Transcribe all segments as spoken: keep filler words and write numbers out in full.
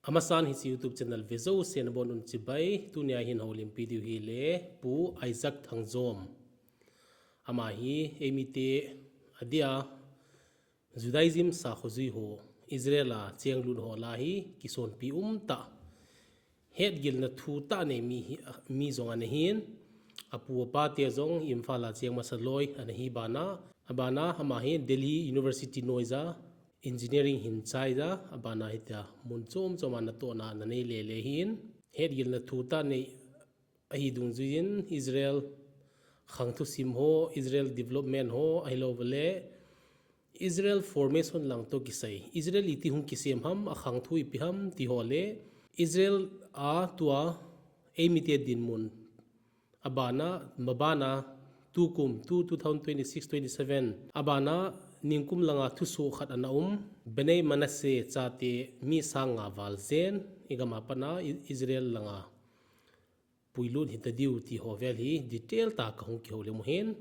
Amasan hiche YouTube channel ve jousen nabonun chibai, tunia hin houlimpi diu hile Pu Isaac Thangjom. Ama hi eimite adia Judaism sakhojui ho, Israel a chenglut ho lah a hi kisonpi umtah, hetgilna thutah nei mi hi, mi jong ana hin, apu apate jong Imphal a cheng masa loi ana hi bana, abana ama hi Delhi University noiya engineering hin chaiya, abana hitia mun chom chom a natohna ana nei lele hin, hetgilna thutah nei ahi dungjuiyin Israel khang thusim ho, Israel development ho, ahilouleh Israel formation lang toh kisai, Israel iti hung kisem ham, akhang thu ipi ham ti ho le, Israel a tua eimite dinmun, abana, mabana, tukum, tu, two thousand twenty-six twenty-seven, abana ningkum langa thusoh khat ana um, Bnei Manasseh chate mi sang nga val jen, igam a pat a I-, Israel langa puilut hita diu ti ho vel hi detail tah a kahung kihoulim u hin,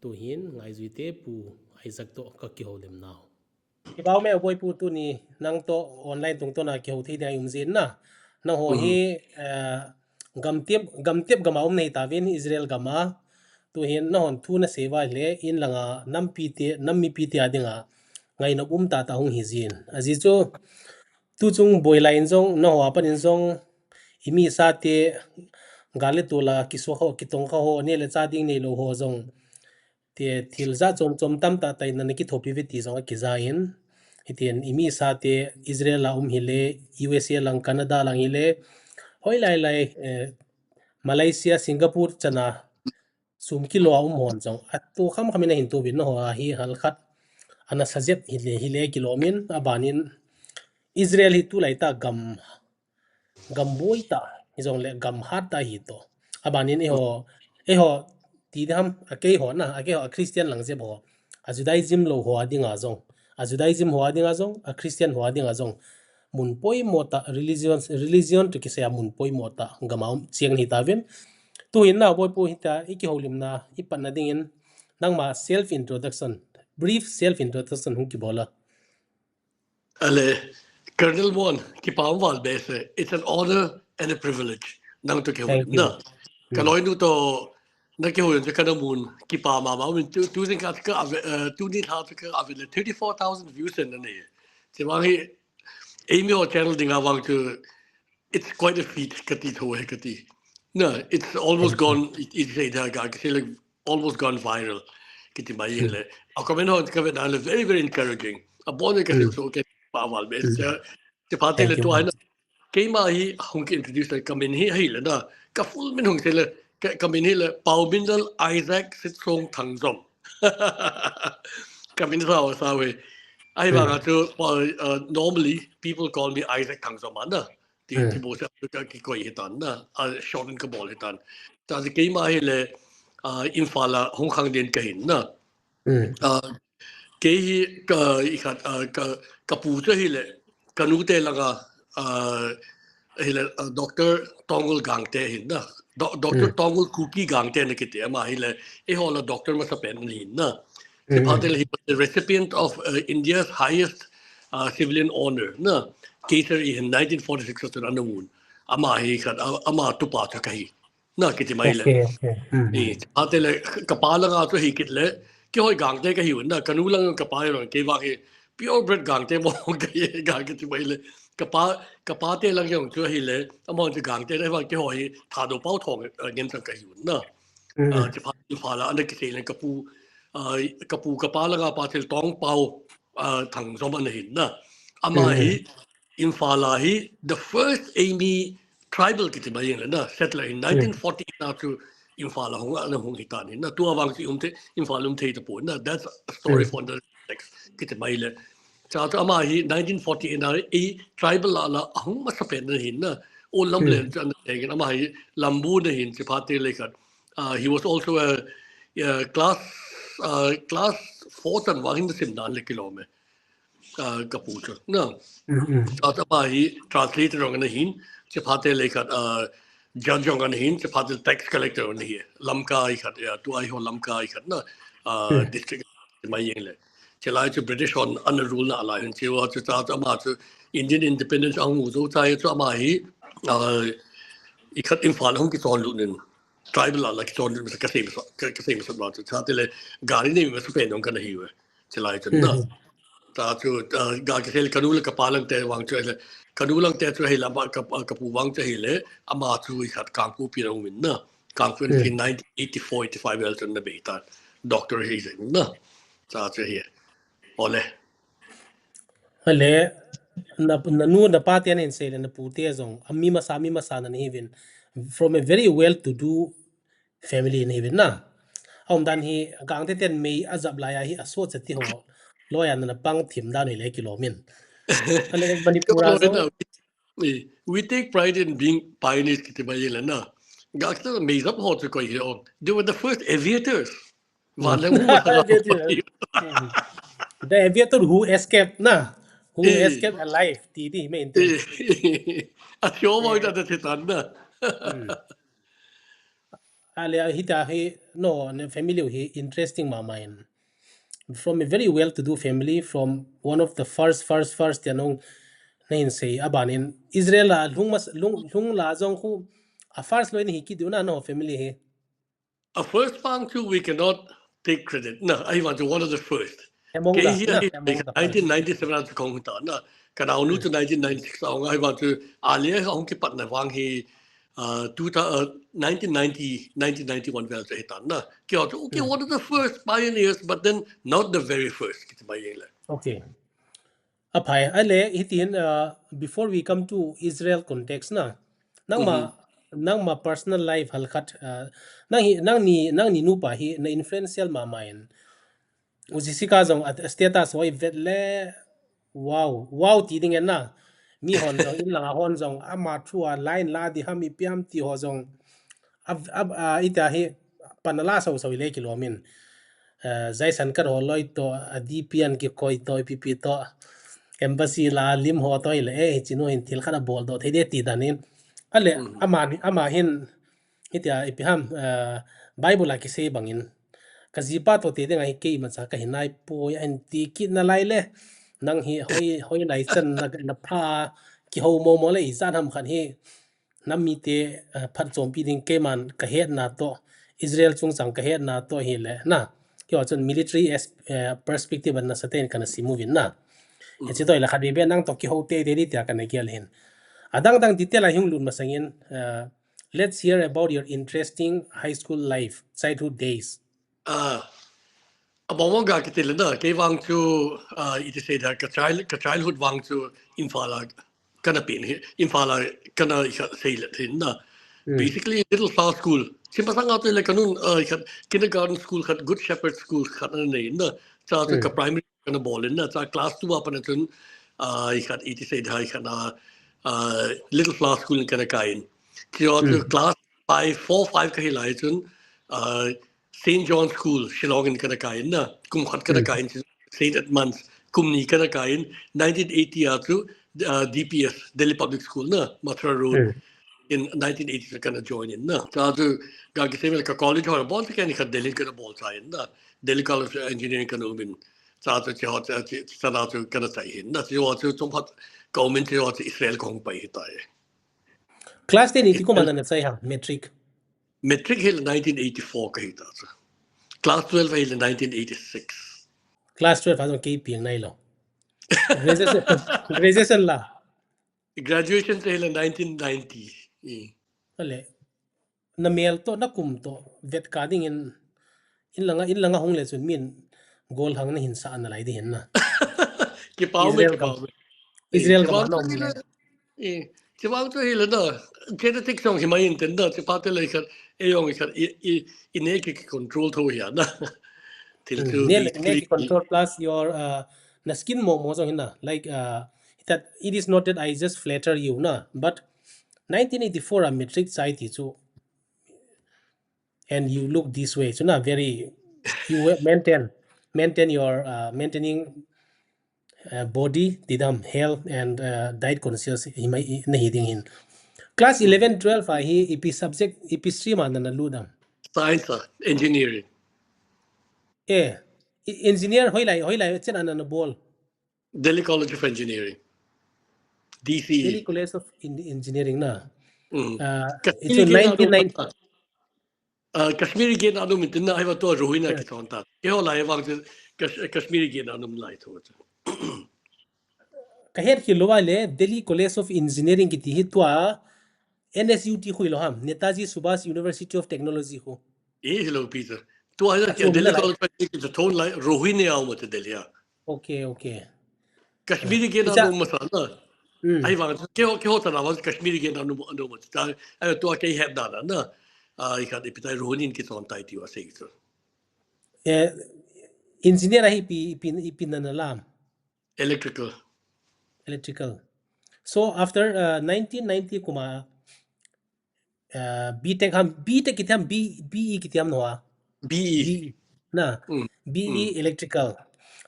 tuhin ngaijuite Pu Isaac toh kakihoulim nau. Kipah ume Boipu, tuni nang toh online tungtawn a kihou thei dia i um jin na. Nangho hi, eh, gamtep, gamtep gam a um nahi tauvin, Israel gam a. Tuhin nahon thu nasei uva ahile, in langa nam mipite, nam mipite a dinga ngainop umtah tah hung hi jin. Ajeh chu, tuchung boi lai in jong, nangho a pat in jong, imi sate, gal le tol a kisuh kha ho, kitong kha ho, neh le chah ding neilou ho jong, ti thil jat chom chom tamtah tah in ana kithopi uve ti jong akija in. Hitin imi sate Israel a um hile, U S A lang, Canada lang hile, hoilai lai, eh, Malaysia, Singapore chan a sum kilo a um hon jong, atoh kham kham in ahin touvin, nangho a hi hal khat ana sa jep hile, hile kilom in, abanin Israel hi tulai tah gam, gam boi tah, hijongle gam hat tah ahi toh. Abanin eiho, eiho ti ding ham, a keiho na, a keiho a Christian lang jep ho, a Judaism lou ho a dinga jong, a Judaism ho a dinga jong, a Christian ho a dinga jong, mun poimo tah, religion, religion toh kisai a mun poimo tah gam a um cheng hi tauvin. Tuhin na Boipu, hitia i kihoulimna i patna dingin, nangma self introduction, brief self introduction hung kibol a. Ale, Colonel Mon, kipah um val behseh. It's an honor and a privilege nang toh kihoulim na. Kaloinu toh na kihoulim chu kana mun kipah mama. Min tu, tu jing ka, ka ave, eh, tuni lha chu ka ave le thirty-four thousand views ana nei. Chevang hi, eimi ho channel dinga vang chu, it's quite a feat kati tho he kati. Na, it's almost gone, it, it say that, ka, ka say, like, almost gone viral. Kiti mai le. A comment ho ka ve na le very, very encouraging. Abon ka se so ke pa val be. Chephat le tua na. Keima hi hung ki introduce le, kamin hi, hi le na. Ka full min hung sei le, ka, kamin hi le Pauminlal Isaac Sitsong Thangjom. Kamin sao sao he. Ahivanga chu, uh, normally people call me Isaac Thangjom na. Ti, ti bol se ka kikoi hitan na, a short in kabol hitan. Chule keima hi le, ah, Imphal a hung khang den kahin na. Ah, kei hi ka, i khat, ah, ka, kapu chu hi le, kanu te langa, ah, hi le, ah, Doctor Tongul Gangte hin na. Do-, Doctor Tongul Kuki Gangte na kiti ama hi le, eiho la doctor masapen hin na. Chephat le he was the recipient of, uh, India's highest, uh, civilian honor, na, Kesari in nineteen forty-six a chun ana mun. Ama hi khat, a-, ama tupa chu kahi. Na, kiti mai le. Chephat le, kapa langa chu hi kit le, kihoi Gangte kahiu na, kanu lang kapa hi lang, kei vang hi, purebred Gangte mo kahi, ga kiti mai le. Kapa, kapa te lang jong chu hi le, ama chu Gangte le vang kihoi, Thadou Pao Thong, uh, ngen chang kahiu na. Ah, chephat Imphal a ana kisei le kapu, ah, kapu kapa langa pa thil Tongpao, ah, Thangjom ana hin na. Ama hi Imphal a hi the first eimi tribal kiti mai le na, settler in nineteen forty na chu Imphal a hung ana hung hitan hin na. Tua vang chu um thei, Imphal um thei tapon na. That's a story for the next kiti mai le. Chule ama hi nineteen forty-eight a tribal a la ahung masapen na hin na. Olam len chu ana thei hin ama hi Lambu na hin chephat le khat. Uh, he was also a, a class, uh, class four tan vang hin sim dan le kilom e. Uh, kapu chu. Na. Chule ama hi translator jong ana hin, chephat le khat, uh, judge jong ana hin, chephat le tax collector ana hi. Lamka a khat, ya, tua eiho Lamka a khat na, uh, district mai jeng le. Chelai chu British hon ana rule na lai hin, chua chu chule ama chu Indian independence ahung mu jou chai chu ama hi, ah, ikhat Imphal ahung kichon lut in, tribal a la kichon lut masa kasei masa, ka, kasei masa ba chu, chutile gari nei masa pen dong kana hiuve. Chulai chun na. Hmm. Tachu, ah, ga kisei le kanu le kapa lang te vang chu le, kanu lang te chu hile, ama ka, kapu vang chu hile, ama chu ikhat Kangpokpi a um in na. Kangpokpi Hmm. in nineteen eighty-four eighty-five vel chun ana bei tan. Doctor hi jeng na. Tachu hi. Ole. Ale, na, nanu, napa te ahin sei le, napu te jong, a mi masa, mi masa nahiuvin, from a very well-to-do family nahiuvin na. Aumdan hi, Gangte ten mei ajap lai a hi, asohcha ti ho, loi a nana pang thim dan u le kilom in. Ale, Manipur a Come on, jong. na, we, we take pride in being pioneers kiti mai le na. Gangte mei jap ho chu koi hi ong. They were the first aviators. Van le mu. Aviator. Hmm. The aviator who escaped na, who Eh. escaped alive, ti ti main thing. Eh. A show mo Eh. ita ta ti tan na. Hmm. Ale, hita hi, no, ne family hi interesting mama in. From a very well-to-do family, from one of the first, first, first, ti nong nahin sei, aban in Israel a lhung mas, lhung, lhung la jong khu, a first loi nahi kit diu na, no family hi. A first pang chu we cannot take credit. Na, ahivang chu one of the first. Among Kei the, hi na, ahi, among the nineteen ninety-seven a chu kong ta na. Kana unu Hmm. chu nineteen ninety-six a ong ahivang chu alia hung kipat na vang hi, uh, two thou-, uh, nineteen ninety, nineteen ninety-one vel chu hi ta na. Kei chu, okay, Hmm. one of the first pioneers, but then not the very first. Kiti mai le. Okay. Aphai, ale, hitin, uh, before we come to Israel context na, nangma, Mhm. nangma personal life halkhat, uh, nang hi, nangni, nangni nupa hi na influential mama in. U Jessica jong a, a status hoi vet le, wow, wow ti ding en na. Mi hon jong, in langa hon jong, ama thu a line la di ham ipi ham ti ho jong. A, a, a, ita hi, pan ala sau sau le kilom in. Eh, Jaisankar ho loi to, a D P an kikoi to, ipi pi to, embassy la lim ho to ile, eh, hichi nu hin thil khat abol doh thei de ti dan in. Ale, Mm. ama ni, ama hin, hitia, ipi ham, eh, Bible a kisei bangin, ka jipa to te ding ahi kei imacha kahi nai poi, ahin ti kit nalai le, nang hi hoi, hoi lai chan na, na pha, kihou mo mo le ijat ham khat hi, nam mite, eh, phatchompi ding keiman kahetna toh, Israel chungchang kahetna toh hile, na, keiho chun military as, eh, perspective a nasatah in kana sim uvin na. Mm. Hichi toh hile khat veve nang toh kihou teitei di tia kana gel hin. Adang dang detail a hung lut masangin, eh, let's hear about your interesting high school life, childhood days. Ah, abang bang ga kiti le na, kei vang chu, ah, iti sei da, ka child-, ka childhood vang chu Imphal a kana pen hi, Imphal a kana i kha sei le thin na. Hmm. Basically, middle class school. Chim pasang a tu le kanun, ah, i khat kindergarten school khat, Good Shepherd school khat ana nei na. Cha chu ka Hmm. primary kana bol in na, cha class two a pat a chun, ah, i khat iti sei da, i khat na, ah, little class school in kana kai in. Chu chu Hmm. class five, four, five kahi lai chun, ah, Saint John School, Shillong in kana kai in na, kum khat kana Hmm. kai in, Saint Edmund's, kum ni kana kai in, nineteen eighty a chu, ah, D P S, Delhi Public School na, Mathura Road, Hmm. in nineteen eighty chu kana join in na. Cha chu, ga kisei me ka college ho, bol chu kani khat Delhi kana bol cha in na, Delhi College of Engineering kana um in, cha chu chi ho, cha chi, cha na chu kana chai hin na, chi ho chu chom phat ka um in chi ho chu Israel kahung pai hi tai. Class ten iti kum a nana chai ham, matric? Matric hi le nineteen eighty-four kahi ta chu. Class twelve hi le nineteen eighty-six. Class twelve a jong kei piang nai lo. Graduation, graduation la? Graduation hi le nineteen ninety. Hmm. Ale, na mel toh, na kum toh, vet ka ding in, in langa, in langa hung le chun min golhang na hin sa nalai di hin na. Kipau me, Israel kipau me. Israel Eh, ka kipau ma me. Eh, chi vang chu hi le na, genetic jong hi mai in ten na, chi pa te le khat, e jong khat, i, i, i ne ki, ki control tho hi na. Thil Hmm, chu ne, ne ki basically control plus your, uh, na skin mo, mo jong hi na, like, uh, that it is not that I just flatter you na, but nineteen eighty-four a matric chai ti chu, and you look this way, so na very, you maintain, maintain your, uh, maintaining uh, body, tidam, health and, uh, diet conscious hi mai, hi, na hi ding hin. Class eleven, twelve a hi ipi subject, ipi stream a nana lut am? Science a, engineering. Eh, i-, engineer hoilai, hoilai chen a nana bol? Delhi College of Engineering. D C E. Delhi College of Engineering na. Kashmiri Gaon nineteen ninety. Kashmiri Gaon anu min tin na, ahivang tua Rohini kichon ta. Keiho lai vang chu Kashmiri Gaon anu lai thu chu. Kahet hilou vale, Delhi College of Engineering kiti hi tua N S U T khu hilou ham, Netaji Subhas University of Technology khu. E, hilou pi chu. Tua hi Delhi College of Engineering chu thon lai Rohini a um a chu Delhi a. Okay, okay. Kashmiri Gaon anu masa na. Ahivang keiho, keiho tana vang Kashmiri Gaon anu, anu masa. Tua kei het dan na. Ikhat ipi tai Rohini in kichon tai tiu asei chu. Engineer ahi ipi, ipi, ipi nana lam. Electrical. Electrical. So after nineteen ninety kuma B Tech ham, B Tech kiti ham, B, B E kiti ham noa. B E. Na, B E Electrical.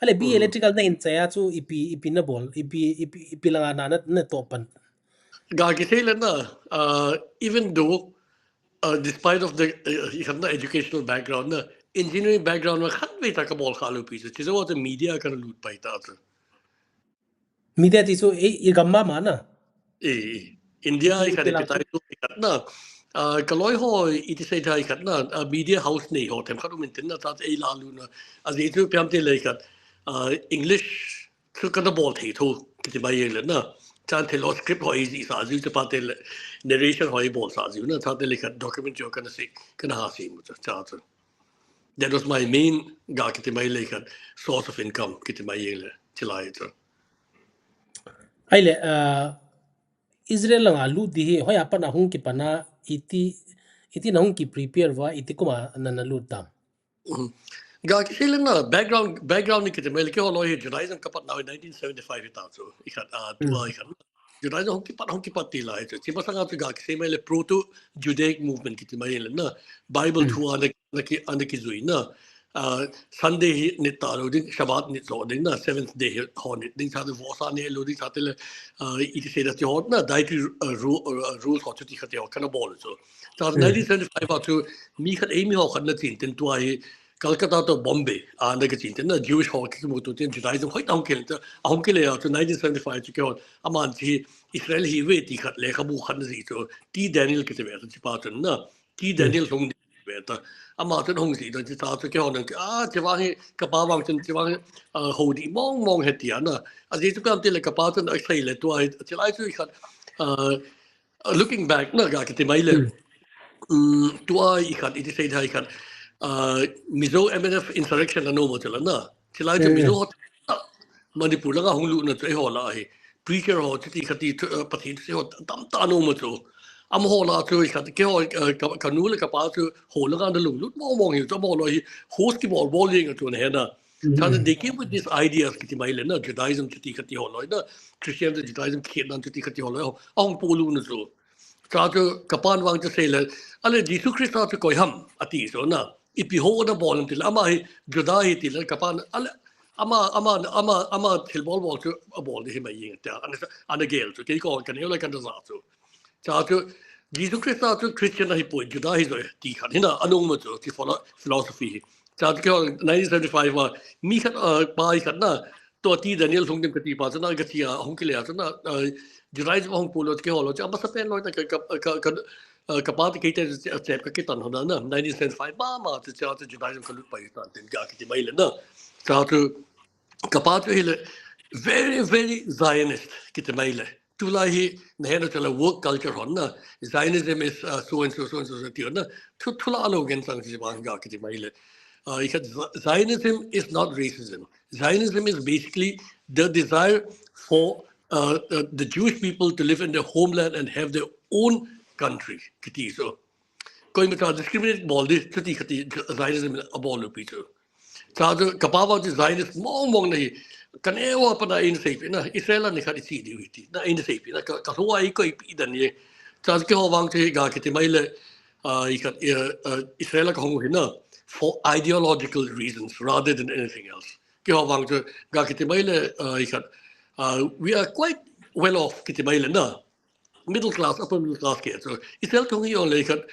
Ale B E Electrical na hin chai a chu ipi, ipi na bol, ipi, ipi, ipi langa na, na, na topan. Ga kisei le na, even though despite of the ikhat na educational background na, engineering background ma khatvei ta kabol kha lou pi chu, chu chu media kana lut pai ta chu. Media ti chu i gam mama na. E, India ikhat ipi tai chu ikhat na. Kaloi ho iti sei thei khat na, media house nei ho themkhat um in tin na, ta ei la lu na. Ajeh chu ipi ham ti le ikhat English chu kana bol thei tho kiti mai jeng le na. Chan thei lou script ho eiji sa jiu chu pa te le narration ho eibol sa jiu na. Cha te le khat documentary ho kana sei, kana ha sei mu cha cha chu. That was my main ga kiti mai le khat source of income kiti mai jeng le chilai chu. Ahile Israel langa lut di hi hoiya pat a hung kipan a iti, iti na hung ki prepare uva iti kuma nana lut tam. Ga kisei le na background, background ni kiti mai le keiho loi hi Judaism kapat nau hi nineteen seventy-five hi ta chu. Ikhat a tua ikhat. Judaism hung kipat, hung kipat ti lai chu. Chi masanga chu ga kisei mai le proto Judaic movement kiti mai le na Bible thu ana, ana ki, ana kijui na. Sunday hi nit ta lou ding, Shabbat nit lou ding na, seventh day hi ho nit ding, cha te vohsa neh lou ding, cha te le iti sei da ti ho na, dietary rule, rules ho chuti khat ho kana bol chu. Cha nineteen seventy-five a chu mi khat ei mi ho khat na chin tin tua hi Calcutta to Bombay a na kichin tin na Jewish ho kimu tu tin Judaism hoi ta hung kile ta, ahung kile a chu nineteen seventy-five chu keiho aman chi Israel hi ve ti khat lekhabu khat na ji chu T Daniel kiti ve ta chi pa chun na. T Daniel Lhungneng ve ta. Ama chun hung ji dan chi ta chu keiho nang a chi vang hi kapa vang chun chi vang hi ho di mong mong he ti a na. Ajeh chu ipi ham ti le kapa chun asei le tua hi chi lai chu ikhat looking back na ga kiti mai le. Tua ikhat iti sei thei khat Mizo M N F insurrection ana um a chu la na. Chi lai chu Mizo ho Manipur langa hung lut na chu eiho la hi. Preacher ho chuti khati Pathen thusei ho tamtah ana um a chu. Amaho la chu ikhat keiho kanu le kapa chu ho langa ana lunglut mong mong hi chu amaho la hi host kibol bol jeng a chu na he na. Cha na they came with these ideas kiti mai le na Judaism chuti khati ho loi na Christian le Judaism khet dan chuti khati ho loi ahung polut na chu. Cha chu kapan vang chu sei le ale Jesu Christa chu koi ham ati chu na. Ipi ho ana bol ti le ama hi Juda hi ti le kapan ale ama, ama, ama, ama thil bol bol chu abol di hi mai jeng tia ana, ana gel chu kei ko kaneo le kana ja chu. Cha chu Jesu Christa chu Christian ahi poi Juda hi joi ti khat hi na ana um a chu ti philosophy hi. Cha chu keiho nineteen seventy-five a mi khat pa hi khat na tua T Daniel Lhungneng kati pa chu na gachi a hung kile a chu na Judaism ahung polut keiho loi chu amasa pen loi na ka, ka, ka, kapa te kei te chep ka kitan ho na na nineteen seventy-five mama chu cha chu Judaism kalut pai tan tin ga kiti mai le na. Cha chu kapa chu hile very, very Zionist kiti mai le. Tulai hi na he na chu le woke culture ho na Zionism is so and so, so and so ti na. Thu, thu la lou ngen chang chi vang ga kiti mai le. Ikhat Zionism is not racism. Zionism is basically the desire for the Jewish people to live in their homeland and have their own country kiti so. Koima cha discriminate bol di chuti khati Zionism abol lou pi chu. Cha chu kapa vang chu Zionist mong mong na hi kaneo a pat a eina seipi na Israel a ni khat ichi diu hi ti na eina seipi na ka, kalhua eikoi pi dan ye. Cha chu keiho vang chu ga kiti mai le ikhat Israel a kahung hi na for ideological reasons rather than anything else. Keiho vang chu ga kiti mai le ikhat we are quite well off kiti mai le na. Middle class, upper middle class ke chu Israel kahung hi o le khat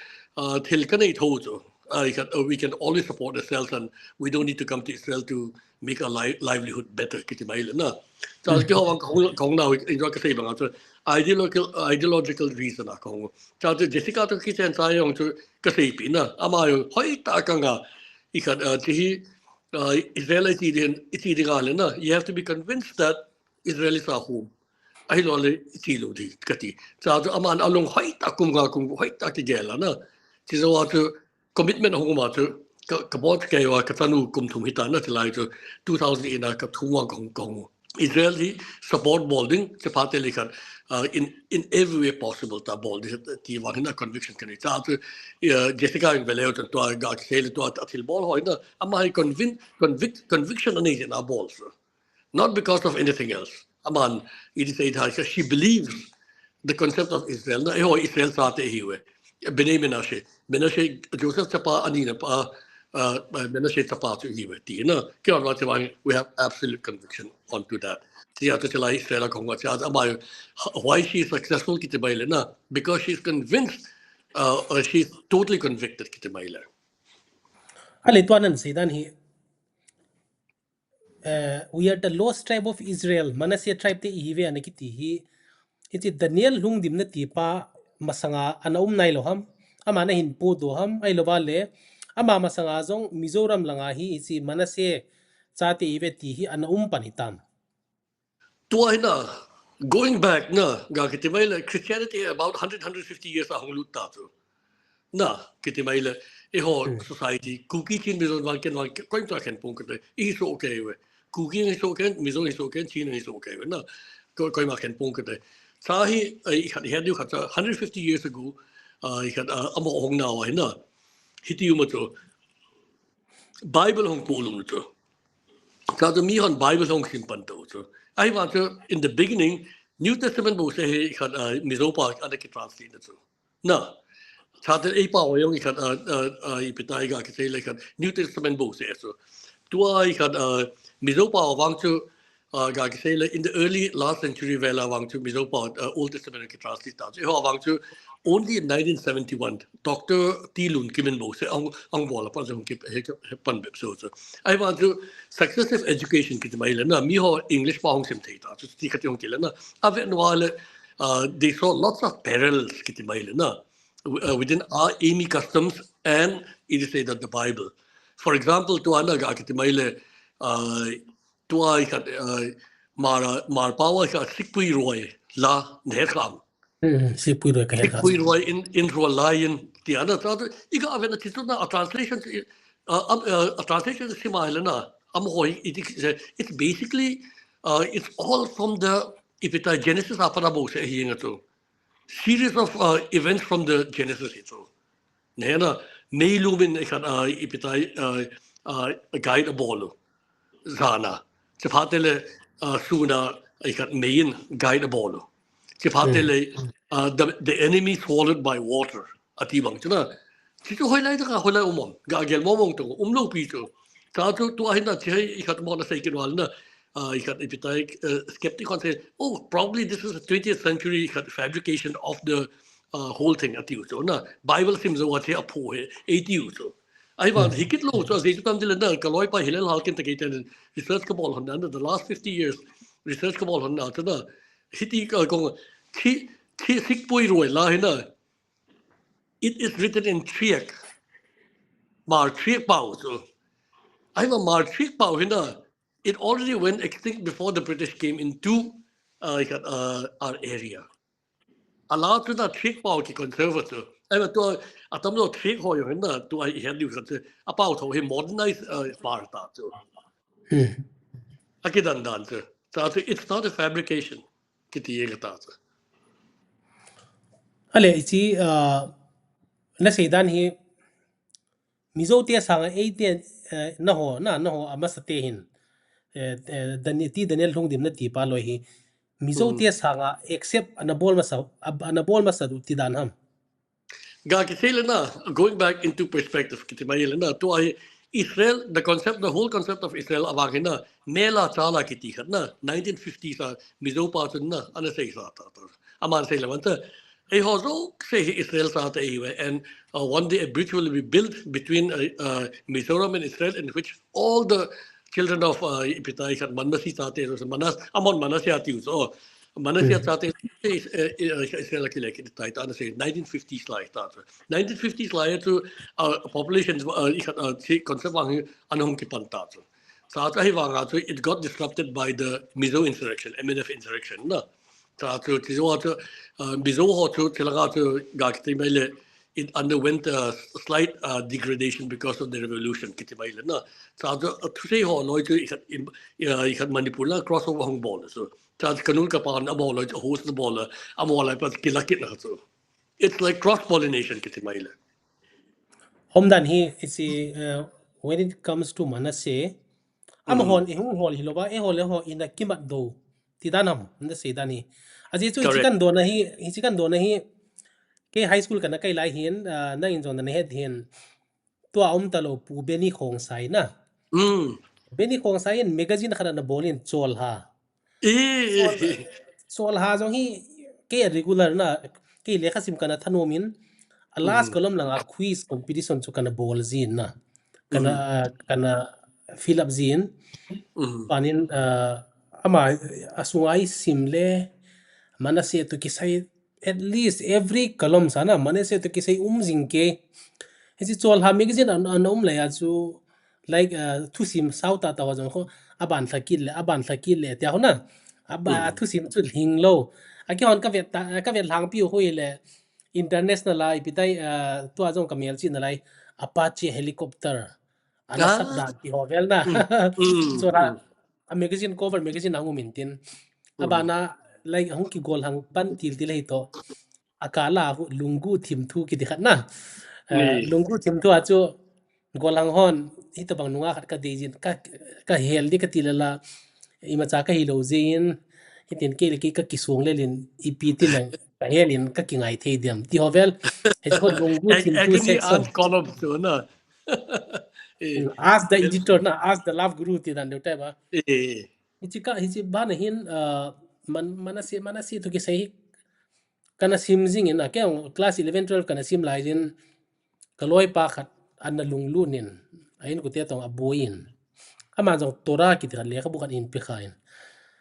thil kanei tho chu ikhat we can always support ourselves and we don't need to come to Israel to make our li, livelihood better kiti mai le na. Cha chu keiho vang kahung, kahung nau in jo kasei bang a chu ideological, ideological reason a kong. Cha chu Jessica to kichen cha jong chu kaseipi na. Ama jong hoitah a kanga. Ikhat, uh, chi hi, uh, Israel ichi ding, ichi ding a le na. You have to be convinced that Israel is a home. Ahilou le ichi lou ding kati. Cha chu aman alung hoitah kum nga kum hoitah kigel a na. Chi jou a chu commitment ahung um a chu ka, ka bol kei uva ka chanu kum thum hita na chilai chu two thousand eight a ka thum uva ka hung, ka hung. Israel hi support bol ding, chuphat le khat, uh, in, in every way possible ta bol ding ti vang hin a conviction kanei. Cha chu, uh, Jessica in veleu chun tua ga kisei le tua a thil bol ho hin a, ama hi convin-, convic-, conviction anei jeh in abol chu. Not because of anything else. Aman, it is a, she believes the concept of Israel. Na, eiho Israel chate ihiuve. Bnei Menashe. Menashe, Joseph chapa anina pa, uh, Menashe chapa chu ihiuve. Ti na, keiho vang chu vang, we have absolute conviction onto that. Tia chu chilai Israel a kong uva, tia ama, why she is successful kiti mai le na, because she is convinced, uh, uh, she is totally convicted kiti mai le. Ale tua nan seidan hi, uh, "We are the lost tribe of Israel, Manasseh tribe te ihiuve," ana kiti hi, hichi Daniel lhungdimna tipa masanga ana um nailou ham, ama ana hin podoh ham, ahilouva le, ama masanga jong Mizoram langa hi hichi Manasseh chate ihiuve ti hi ana um pan hitam. Tua hin a, going back na, ga kiti mai le, Christianity about hundred, hundred fifty years a hung lut ta chu. Na, kiti mai le, eiho society, Kuki Chin Mizo vang ken vang, koima khen pong kate, ihi soh kei uve. Kuki ihi soh kei, Mizo ihi soh kei, Chin ihi soh kei uve na. Ko, koima khen pong kate. Cha hi, eh, ikhat, het diu khat cha, hundred fifty years ago, uh, ikhat, uh, amaho hung nau ahin a. Hiti u ma chu. Bible hung polut u chu. Cha chu mihon Bible hung sim pan to chu. Ahivang chu, in the beginning, New Testament bouseh hi khat, uh, Mizo pao ana kitranslate na chu. Na, chate eiho pao jong khat, uh, uh, uh, ipi ti ga kisei le khat, New Testament bouseh chu. Tua hi khat, uh, Mizo pao vang chu, uh, ga kisei le in the early last century vel a vang chu Mizo pao, uh, Old Testament kitranslate ta chu. Eiho vang chu only in nineteen seventy-one, Doctor T. Lun Kim in bouseh ahung, ahung bol a pat chu hung ki, he, he pan bep so chu. Ahivang chu successive education kiti mai le na, miho English pao hung sim thei ta chu, ti khat hung kile na. Avet uva le, uh, they saw lots of parallels kiti mai le na, uh, within our Ami customs and it is said that the Bible. For example, tua na ga kiti mai le, uh, tua hi khat, uh, Hmar, Hmar pao a hi khat Sikpui Roi la nahet kham. Hmm, Sikpui Roi kahet kham. Sikpui Roi in, in Roi la in, tia na cha tu, iga ave na chi chu na, a translation, uh, um, uh, a translation sim a le na, amaho hi, it is, it's basically, uh, it's all from the, ipi ti, Genesis a pat a bouseh ahi nge chu. Series of, uh, events from the Genesis hi chu. Nena, meilum in ikhat, uh, ipi ti, uh, uh, guide abol u. Jan a. Chuphat le, uh, sun a ikhat mei in guide abol u. Chuphat le, uh, the, the enemy swallowed by water. Ati bang chu na. Chi chu hoilai tah a, hoilai um am. Ga gel mong mong to, umlou pi chu. Cha chu tua hin a chi hi ikhat mo na sei kit uva le na. Uh, ikhat ipi ti, uh, skeptic hon say, "Oh, probably this is a twentieth century ikhat fabrication of the, uh, whole thing," ati u chu na. Bible sim jou a chi aphu hi, ati u chu. Ahivang hi kit lou chu, ajeh chu tam ti le na, ka loipa Hillel Halkin te kei ten research ka bol hon na, the last fifty years research ka bol hon na chu na. Hiti ka kong, chi, chi Sikpui Roi la hi na. It is written in Chriak. Hmar Chriak pao chu. Ahivang Hmar Chriak pao hi na, it already went extinct before the British came into, uh, uh, our area. A la chu na Chriak pao ki conserve chu. Ahivang tua, atam lo Chriak ho jong hin na, tua hi het diu khat chu. A pao tho hi modernized, uh, Hmar ta chu. Hmm. Akidan dan chu. Cha chu, it's not a fabrication. Kiti e kata chu. Ale, hichi, uh, na seidan hi, Mizo te sanga eite, uh, naho, na, naho amasa te hin, uh, uh, Dani-, ti Daniel lhungdimna tipa loi hi, Mizo te sanga accept ana bol masa, ab-, ana bol masa diu ti dan ham. Ga kisei le na, going back into perspective, kiti mai le na, tua hi Israel, the concept, the whole concept of Israel avang hi na, mela chala kiti khat na, nineteen fifties a, Mizo pa chun na, ana sei sa ta ta. Aman sei le man ta, eiho jouse hi Israel chate ihiuve, and, uh, one day a bridge will be built between, uh, uh, Mizoram and Israel, in which all the children of, uh, ipi ti khat Manmasi chate, Manas-, amahon Manasseh ati u chu. Manasseh chate, eh, eh, eh, Israel a kile kit tai ta, ana sei nineteen fifties lai ta chu. Nineteen fifties lai chu, uh, population, uh, i khat, uh, chi concept vang hi ana hung kipan ta chu. Cha chu ahivanga chu, it got disrupted by the Mizo insurrection, M N F insurrection na. Cha chu, chi zo chu, uh, Mizo ho chu, chi langa chu, ga kiti mai le, it underwent a slight, uh, degradation because of the revolution, kiti mai le na. Cha chu, uh, thusei ho loi chu, i khat, in, uh, i khat Manipur la crossover hung bol chu. Cha chu kanul kapa na bol loi chu, host na bol la, amo lai pa kila kit na chu. It's like cross pollination, kiti mai le. Hom dan hi, you see, uh, when it comes to Manasseh, amahon, mm, i hung hol hi lova, i hol le ho ina kimat do. Ti dan ham, na sei dan hi. Ajeh chu, hichi kan dona hi, hichi kan dona hi, kei high school kana kai lai hin, uh, nangin jong na het hin. Tua um ta lo Pu Benny Khongsai na. Mm. Benny Khongsai in magazine khat ana bol in Cholha. Eh, Chol-, eh. Cholha jong hi kei regular na, kei lekha sim kana thanom in, a last, mm, column langa quiz competition chu kana bol jin na. Kana, mm, ah, kana fill up jin. Mm. Panin, ah, ama, asunga i sim le, Manasseh toh kisai, at least every column sa na, Manasseh toh kisai um jing kei. Hichi Cholha magazine ana, ana um lai a chu, like, uh, thusim sao tah tah ho jong kho, aban lha kit le, aban lha kit le, tia ho na. Aba, mm, thusim chu lhing lo. Akihon ka vet ta, ka vet lhang piu hui le, international lai, ipi tai, uh, tua jong ka melchihna lai, Apache helicopter. Ana, ah, sat dan ti ho vel na. Mm, mm, Cholha, mm, a magazine cover, magazine a hung um in tin. Mm. Abana, like, hung kigol hang pan til til hi to. Akala hu, Lunggu Thimthu kiti khat na. Eh, ni. Lunggu Thimthu a chu, Golang hon, hitobang nunga khat ka dei jin, ka, ka hel di ka ti lala, imacha ka hi lo jin, hitin kei le kei ka kisong le lin, ipi ti nang, ka hel in ka kingai thei diam. Ti ho vel, he chu Lunggu Thimthu section. Ask column chu na. Eh, mm, ask the editor na, ask the love guru ti dan deu tai ba. Eh. Hichi ka, hichi bana hin, uh, Man-, Manasseh, Manasseh toh kisai hi, kana sim jing in, a, kei jong class eleven, twelve kana sim lai jin, ka loipa khat ana lunglut in, a inkote tong a boi in. Ama jong Torah kiti khat lekhabu khat in pe kha in.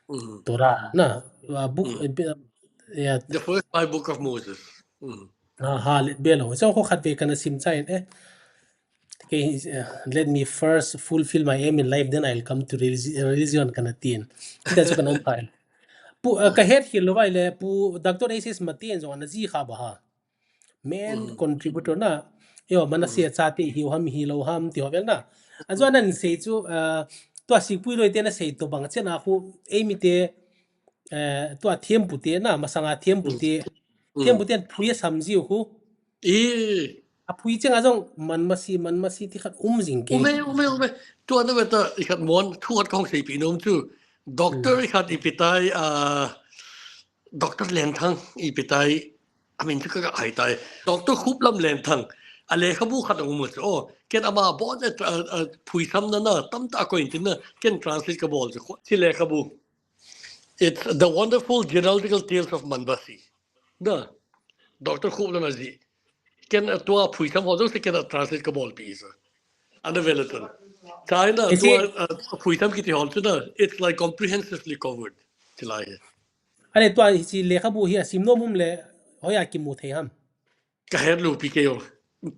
Mm. Torah, na, a, book, mm, eh, pe-, eh, ya. The first five book of Moses. Mm. Ha, ha, le, belo. So, ko khat ve kana sim chai in, eh. Okay, uh, let me first fulfill my aim in life, then I'll come to religi-, religion kana tin. Ita chu kana um kha in. Pu, uh, ka het hi lo vai le, Pu Doctor Isis Mati en jong ana ji kha ba ha. Main, mm, contributor na, yo, Manasseh, mm, chate hi ham hi lo ham ti ho vel na. Ajo, mm, nan sei chu, uh, tua Sikpui loi te na sei tobang chen a khu, eimi te, uh, tua thempu te na, masanga thempu, mm, te, mm, thempu ten phui a sam jiu khu. Eh. A phui chenga jong Manmasi, Manmasi ti khat um jing kei. Ume, ume, ume. Tua na ve ta, i khat mon, thu khat kong sei pi nom chu. Doctor, mm, i khat ipi tai, uh, Doctor Lenthang ipi tai, amin chu ka, ka hai tai. Doctor Khuplam Lenthang. A lekhabu khat a um chu. Oh, ken ama bon, eh, eh, eh, phuisam na na, tamtah a koi in tin na, ken translate ka bol chu. Chi lekhabu. It's The Wonderful Genealogical Tales of Manbasi. Na, Doctor Khuplam a ji. Ken, eh, tua phuisam ho jong se ken a translate ka bol pi sa. Ana ve le tan. China, eh, tua, eh, phuisam kiti ho chu na, it's like comprehensively covered. Chi lai he. Ale tua hichi lekhabu hi a sim nom um le, hoiya kimu thei ham? Ka het lou pi kei o.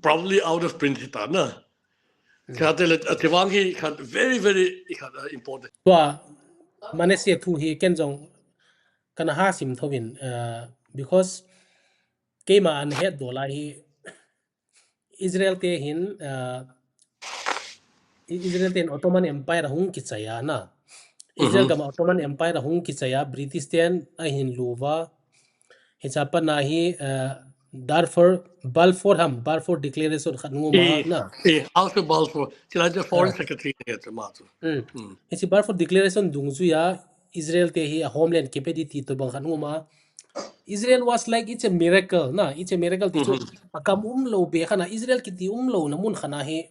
Probably out of print hi ta na. Hmm. Chate le, a, chevang hi khat very, very, khat, uh, important. Tua, Manasseh thu hi ken jong kana ha sim tho in, uh, because keima ana het do lai hi Israel te hin, uh, I-, Israel ten Ottoman Empire hung kichai a na. Israel, mhm, gam Ottoman Empire hung kichai a, British ten ahin lut uva. Hicha pat na hi, uh, Darfur, Balfour ham, Balfour Declaration khat ngum a, eh, na. Eh, Arthur Balfour, chila chu Foreign, ah, Secretary ne chu ma chu. Mm. Mm. Hichi Balfour Declaration dungjuia, Israel te hi a homeland kipe di ti tobang khat ngum a. Israel was like, it's a miracle, na, it's a miracle ti chu, mhm, a gam um lou be khat na, Israel kiti um lou na mun khat na hi,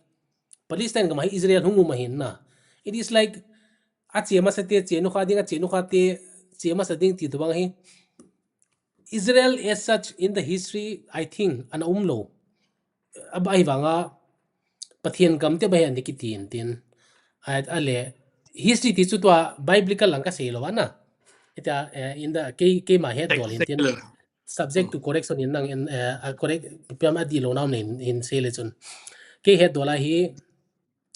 Palestine gam a hi Israel hung um ahin na. It is like, a che masa te che nukha ding, a che nukha te che masa ding ti tobang hi. Israel as such in the history, I think, ana um lou. A ba hi vanga, Pathen gam te ba hi ana kiti in tin. A, ale, history ti chu tua biblical lang ka sei lou va na. Hitia, eh, in the, kei, keima hetdol hin tin. Subject to correction in nang in, eh, a correct, piam a di lo nam nin, hin sei le chun. Kei hetdol a hi,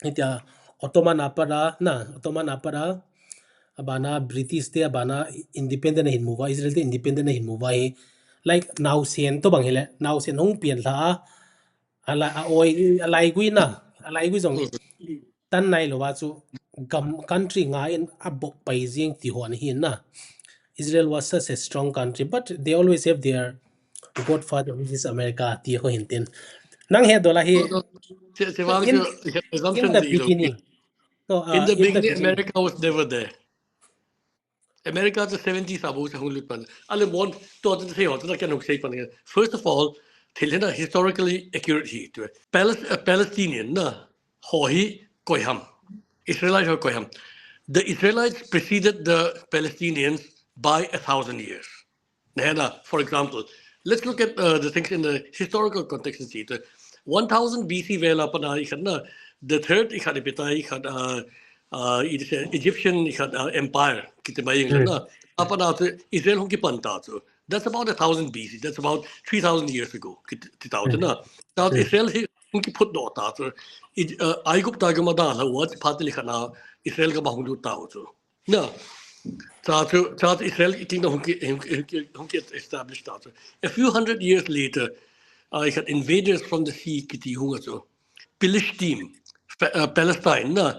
hitia, Ottoman a pat a, na, Ottoman a pat a, abana British te, abana independent hin mu va, Israel te independent hin mu va hi, like, naosen to bang hile, naosen hung pian lha a, a la, a oi, a laigui na, a laigui jong, tan nai lo va chu, gam, country nga in a bok pai jing ti hon hi na. Israel was such a strong country, but they always have their godfather, which is America, ti ho hin tin. Nang hetdol a hi, Se, se vang in, chu, assumption in the di lo. beginning. No, uh, In the in the beginning, beginning. America was never there. America chu seventy sa bo sa hung lut pan. Ale mon, to, to sei ho, to kan hung sei pan. First of all, thil hina historically accurate hi to. Palis-, uh, Palestinian na, ho hi koi ham. Israelite ho koi ham. The Israelites preceded the Palestinians by a thousand years. Nehna, for example, let's look at, uh, the things in the historical context and see. The one thousand B C vel a pat a i khat na, the third i khat ipi ta i khat, uh, uh, it is an Egyptian i khat, uh, empire, kiti mai ing na. A pat a chu Israel hung kipan ta chu. That's about a thousand B C. That's about three thousand years ago. Kiti, ti ta chu na. Ta chu Israel hi hung kiphut doh ta chu. I, uh, Aigupta gam a da la wa, phat li khat na Israel gam a hung lut ta chu. Na. Cha chu, cha chu Israel kingdom hung ki, hung ki, hung ki, hung ki establish ta chu. A few hundred years later, uh, i khat invaders from the sea kiti hung a chu. Philistine, Fa-, uh, Palestine, na.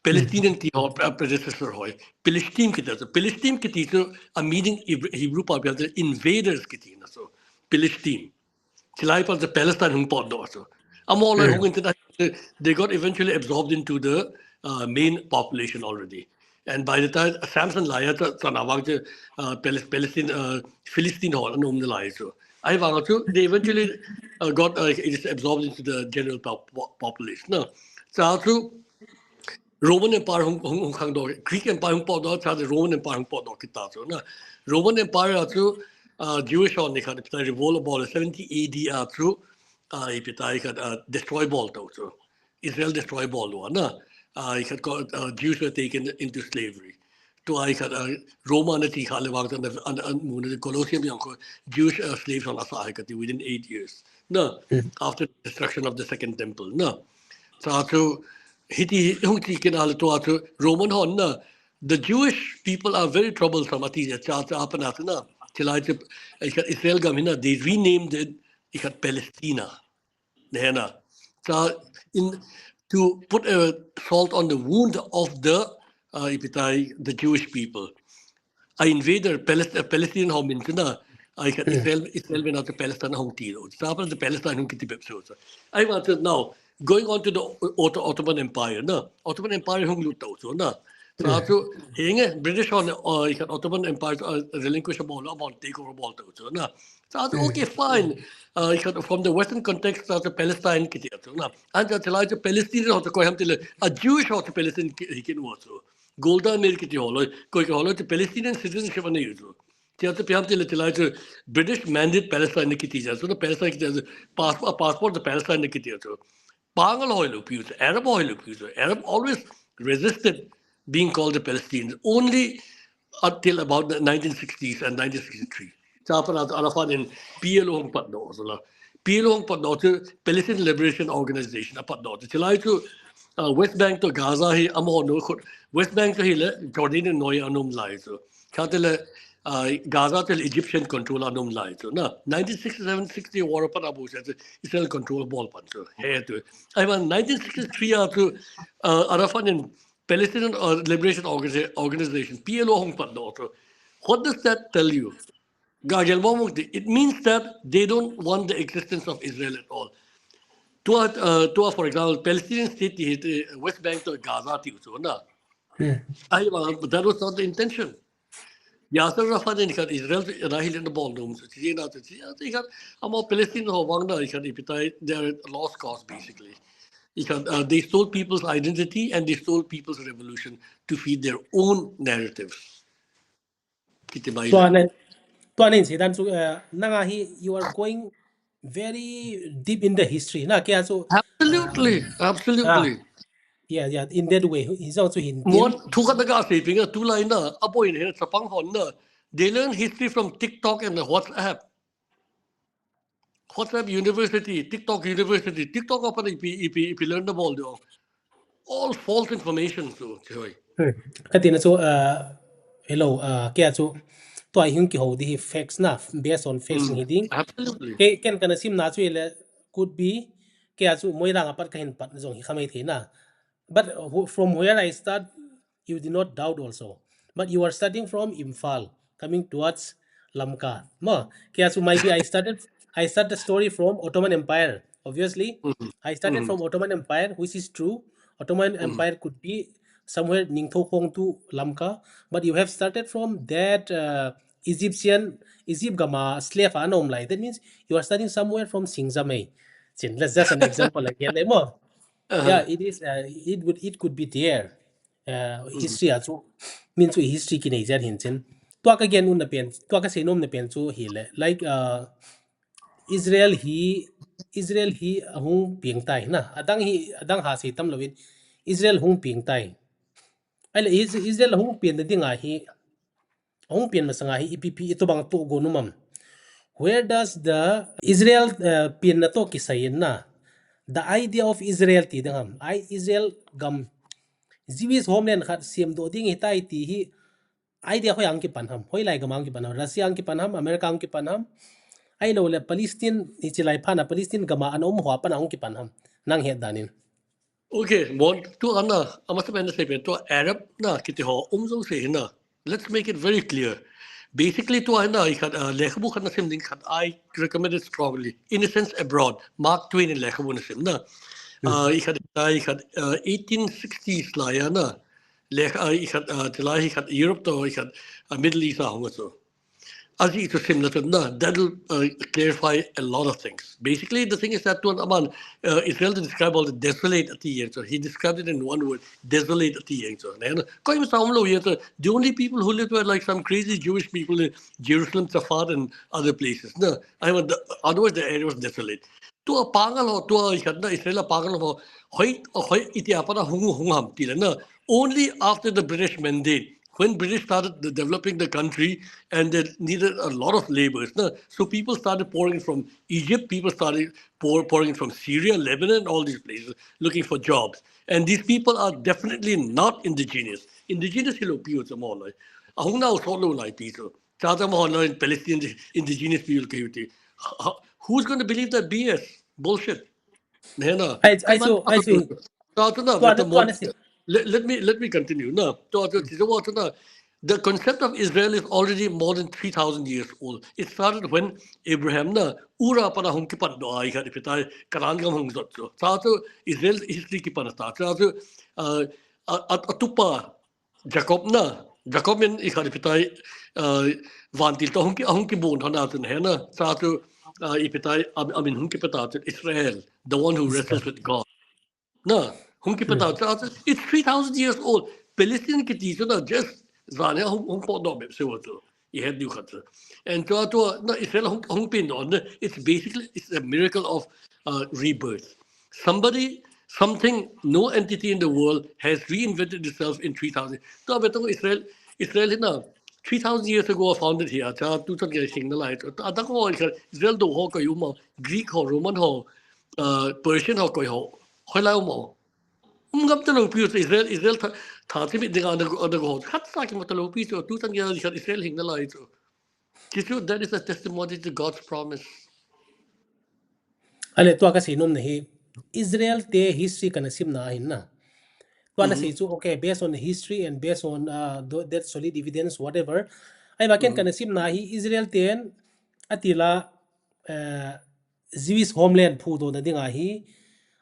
Palestinian ti ho, uh, predecessor ho. Philistine kiti chu. Philistine kiti chu, a meaning Heb-, Hebrew pa bia chu invaders kiti na chu. Philistine. Chilai pa chu Palestine hung potdoh chu. Amaho lai hung in tin, they got eventually absorbed into the, uh, main population already. And by the time Samson lai a chu, chu na vang chu, uh, Palis-, Palestine, uh, Philistine ho an um nalai chu. Ahivang chu, they eventually, uh, got, uh, it is absorbed into the general pop-, pop-, population. Na. Cha chu, Roman Empire hung, hung, hung khangdoh, Greek Empire hung potdoh, cha chu Roman Empire hung potdoh kit ta chu na. Roman Empire a chu, uh, Jewish hon ni khat, revolt abol, seventy A D a chu, uh, ipi ta i khat, uh, destroy bol ta chu. Israel destroy bol lou na. Uh, i khat ko, uh, Jews were taken into slavery. Tua i khat, uh, Roma na ti kha le vang an, an, an mu na Colosseum jong kho Jewish, uh, slaves hon asa hai kati within eight years. Na, after the destruction of the second temple. Na. Cha chu, hiti hung ti kit a le tua chu Roman hon na, the Jewish people are very troublesome ati cha cha a pat a chu na. Chilai chu, i khat Israel gam hi na, they renamed it, i khat Palestina. Nehna. Cha in, to put a salt on the wound of the, uh, ipi ta i, the Jewish people. A invader, Palest-, uh, Palestinian ho min chu na, i khat Israel, Israel min a chu Palestine hung ti lou. Cha pa chu Palestine hung kiti bep chu. Ahivang chu now, going on to the Otto-, Ottoman Empire, na. Ottoman Empire hung lut ta chu na. Cha chu, henge, British hon, uh, i khat Ottoman Empire, uh, relinquish bol, amahon take over bol ta chu na. Cha chu, okay, fine. Uh, i khat from the Western context, cha chu Palestine kiti chu na. An cha chilai chu Palestinian ho chu koi ham ti le, a Jewish ho chu Palestine ki, hi kinu chu. Golda Meir kiti ho loi, koi kiti ho loi chu Palestinian citizenship anei chu. Cha chu ipi ham ti le chilai chu British mandate Palestine kiti cha chu, Palestine kiti chu, passport, passport chu Palestine kiti chu. Pangal ho lou pi chu, Arab ho lou pi chu. Arab always resisted being called the Palestinians, only until about the nineteen sixties and nineteen sixty-three. Cha pa na Arafat in P L O hung potdoh chu la. P L O hung potdoh chu Palestine Liberation Organization a potdoh chu. Chilai chu, uh, West Bank to Gaza hi amaho nu khut. West Bank chu hi le Jordanian noi a um lai chu. Kha te le, uh, Gaza te le Egyptian control a um lai chu. Na, nineteen sixty-seven sixty war a pat a bu se chu Israel control bol pan chu. He tu. Ahivang nineteen sixty-three a chu, uh, Arafat in Palestinian, uh, Liberation Organiza-, Organization, P L O hung potdoh chu. What does that tell you? Ga gel mo mo ti, it means that they don't want the existence of Israel at all. Tua, uh, tua, for example, Palestinian state ti, ti West Bank to Gaza ti chu na. Ahivang, that was not the intention. Yasser Arafat in khat Israel chu ana hi le na bol nom chu. Chi na chu, chi, chi khat, amaho Palestine ho vang na, i khat ipi ta i, they are lost cause basically. I khat, uh, they stole people's identity and they stole people's revolution to feed their own narratives. Kiti mai. Tua nen, tua nen seidan chu, uh, nang a hi, you are going very deep in the history. Na, kei a chu. Absolutely, absolutely. Ah. Yeah, yeah, in that way, hi jong chu hin tin. Mon, thu khat na ka sei ping a, tulai na, a boy in he chapang hon na, they learn history from TikTok and WhatsApp. WhatsApp University, TikTok University, TikTok a pat ipi, ipi, ipi learn na bol diu. All false information chu, choi. Hmm. Ka tina chu, uh, hello, uh, kei a chu, tua hi hung kihou di hi facts na, based on facts Mm, hi ding. absolutely. Kei, ken kana simna chu ile, could be, kei a chu Moirang a pat ka hin pat jong hi kha mai thei na. But who, from where I start, you did not doubt also. But you are starting from Imphal, coming towards Lamka. Ma, kei a chu maybe I started, I start the story from Ottoman Empire. Obviously, Mm, I started mm, from Ottoman Empire, which is true. Ottoman mm. Empire could be somewhere Ningthoukhong to Lamka, but you have started from that, uh, Egyptian, Egypt gam a slave a ana um lai. That means you are starting somewhere from Singzamei. Chin, that's just an example again, eh, mo. Uh-huh. Yeah, it is. Uh, it would. It could be there. Uh, Mm. History a chu, min chu history kinei jan hin chin. Tua ka gen um na pen, tua ka sei nom na pen chu hi le. Like, uh, Israel hi, Israel hi ahung piang tai na. Adang hi, adang ha sei tam loin, Israel hung piang tai. Ai le, Is-, Israel ahung piang na ding a hi, ahung piang masang a hi, ipi pi itobang to go numam. Where does the Israel, uh, piang na to kisai na? The idea of Israel ti ding ham. Ai Israel gam, Jewish homeland khat siam do ding hi tai ti hi, idea hoi ang kipan ham, hoi lai gam ang kipan ham, Russia ang kipan ham, America ang kipan ham, ai lo le Palestine, ni chilai phan a Palestine gam a ana um ho a pat ang kipan ham, nang het dan in. Okay, Mon, tu ana, ama sa pen na sei pen, tu Arab na, kiti ho, um jong sei na. Let's make it very clear. Basically, tu ana, i khat, uh, lekhabu khat na sim ding khat, I recommend it strongly. Innocence Abroad, Mark Twain in lekhabu na sim na. Uh, i khat, i khat, uh, eighteen sixties lai a na. Lek, uh, i khat, uh, tilai i khat Europe to, i khat, uh, Middle East a hung a chu. Aji chu sim na chu na, that'll, uh, clarify a lot of things. Basically, the thing is that tu aman, uh, Israel describe all the desolate ati yang chu. He described it in one word, desolate ati yang chu. Na, na, koi ma sa um lo yang chu. The only people who lived were like some crazy Jewish people in Jerusalem, Safed, and other places. Na, I mean, the, otherwise the area was desolate. Tu a pangal ho, tu a i khat na Israel a pangal ho, hoi, hoi iti a pat a hung, hung ham ti le na. Only after the British mandate, when British started the, developing the country and they needed a lot of laborers, na, so people started pouring from Egypt, people started pour, pouring from Syria, Lebanon, all these places, looking for jobs. And these people are definitely not indigenous. Indigenous hi lo pi u chu mo lai. Ahung nau so lo lai ti chu. Cha cha mo lai Palestine indigenous people ki u ti. Ho-, ho-, who's gonna believe that B S? Bullshit. Na, na. Ai, Kai ai man chu, ai chu. Tua chu na, Tua with the na, tua more, na si. let, let me, let me continue. Na, tua chu, ti chu wa chu na, the concept of Israel is already more than three thousand years old. It started when Abraham na, Ur a pat a hung kipat doh a i khat ipi tai, Canaan gam hung jot chu. Cha chu, Israel history kipan a ta. Cha chu, uh, a, a, a tupa, Jacob na, Jacob in i khat ipi tai, uh, vantil to hung ki, hung kibon hon a chun he na, cha chu, uh, ipi tai, a, amin hung kipe ta chu Israel, the one who wrestles with God. Na, hung kipe ta chu, cha chu, it's three thousand years old. Palestine kiti chu na, just jan he hung, hung potdoh bep se wa chu. I het diu khat chu. And chu, chu, na, Israel hung, hung pin doh na, it's basically, it's a miracle of, uh, rebirth. Somebody, something, no entity in the world has reinvented itself in three thousand. Tua ve tong Israel, Israel hi na, three thousand years ago founded hi a, cha tu chan ge hing na lai. Tua, a dang ho Israel, Israel do ho koi um a, Greek ho, Roman ho, uh, Persian ho koi ho, hoi lai um a. Um ngam ta lo pi u chu Israel, Israel tha, tha chi mi ding a na, na go ho. Khat sa ki ma ta lo pi chu, tu chan ge Israel hing na lai chu. Ki chu, that is a testimony to God's promise. Ale, tua ka sei nom na hi, Israel te history kana sim na hin na. Tua na sei chu, okay, based on the history and based on, uh, tho-, that solid evidence, whatever. Ai ba ken kana sim na hi, Israel ten, ati la, uh, Jewish homeland phudoh na ding a hi,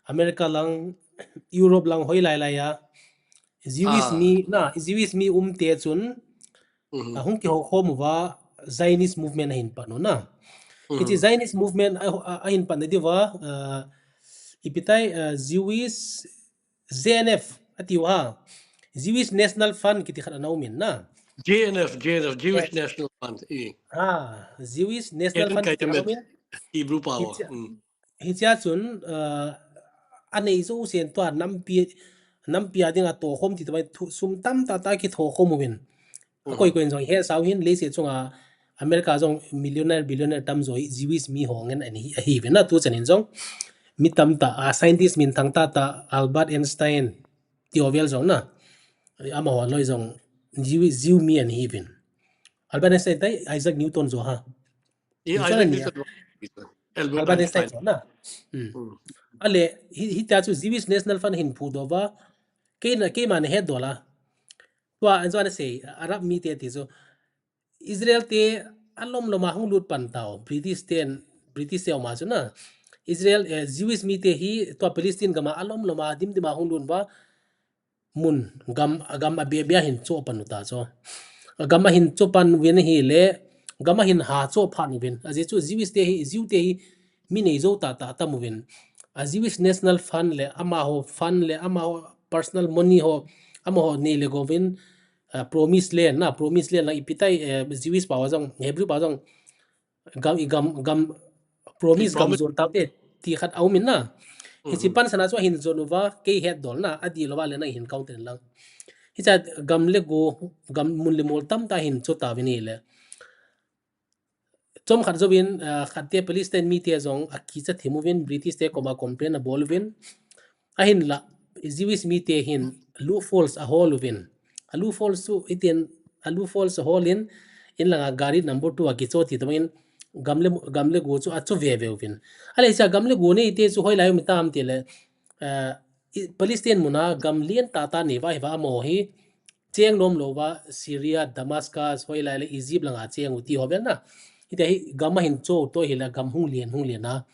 America lang, Europe lang, hoi lai lai a, Jewish Ah. mi, na, Jewish mi um te chun, Mhm. a hung kihou khom uva Zionist movement ahin pan u na. Hiche Mhm. Zionist movement a, a, ahin pan na diu va, uh, ipi tai, uh, Jewish Z N F ati u ha. Jewish National Front kiti khat ana um in na. J N F, J N F, Jewish Yes. National Front. Eh. Ah, Jewish National Keren Front kiti ana Kayemet, um in. Hebrew power. Hiche, Mm. hiche a chun, uh, anei jousen tua nampi nampi a dinga tokhom ti tobang thu sum tamtah tah kithokhom uvin. Akoi koi in jong hesau hin leiset chunga America jong millionaire, billionaire tamjo hi Jewish mi ho ngen ahi, ahiuvin na tuchan in jong. Mi tamtah, a scientist minthang tahtah Albert Einstein ti ho vel jong na. Amaho loi jong Jew, Jew mi ahiuvin. Albert Einstein tai Isaac Newton jo ha. Isaac Newton. Albert Einstein jo na. Ale, hi, hitia chu Jewish National Fund hin phudoh uva. Keima, keima nahet doh la. Tua, anjo nasei, Arab mite ti chu. Israel te alom loma hung lut pan tau, British ten, British te uma chu na. Israel, eh, Jewish mite hi tua Palestine gama alom loma dimdima hung lut uva mun gam, agam abia bia hin choh pan u ta chu. Agam ahin choh pan uvin ahile, gam ahin ha choh phat uvin. Ajeh chu Jewish te hi, Jew te hi mi neijou tahtah atam uvin. A Jewish National Fund le, amaho fund le, amaho personal money ho, amaho nei le gouvin, uh, promised land na, promised land la ipi tai, eh, Jewish pao jong, Hebrew pao jong, gam, i gam, gam, promise gam jon taute, ti khat aumin na. Hiche pansan a chu ahin jon uva, kei het doh na, adih louva le nang hin counter lang. Hiche gam le go, gam mun le mol tamtah ahin choh tauvin ahile. Chomkhat jouvin, ah, khatte Palestine mite jong akicha thim uvin, British te koma complain abol uvin. Ahinla, Jewish mite hin loopholes ahol uvin. A loopholes chu, itin, a loopholes ahol in, inlanga gari number two akichoh ti tobang in, gam le, gam le go chu achoh veve uvin. Ale hiche gam le go neite chu hoilai um tam tile, ah, Palestine muna gam lien tahtah nei uva hiva amaho hi, cheng nom louva, Syria, Damascus, hoilai le Egypt langa cheng u ti ho vel na. Hitia hi gam ahin choh u toh hile gam hung lien, hung lien a.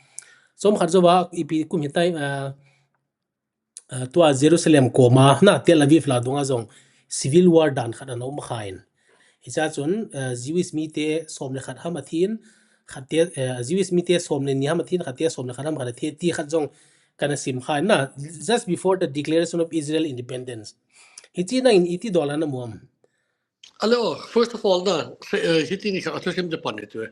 Chomkhat jouva, ipi kum hitai, ah, ah, tua Jerusalem koma, na Tel Aviv la dunga jong civil war dan khat ana um khan. Hichea chun, ah, Jewish mite som le khat ham athin, khatte, ah, Jewish mite som le ni ham athin, khatte som le khat ham khat athi, ti khat jong kana sim khan na, just before the declaration of Israel independence. Hiche nangin iti doh la namu am? Hello, first of all, na, se, uh, hiti ni khat athusei ding pan hichu.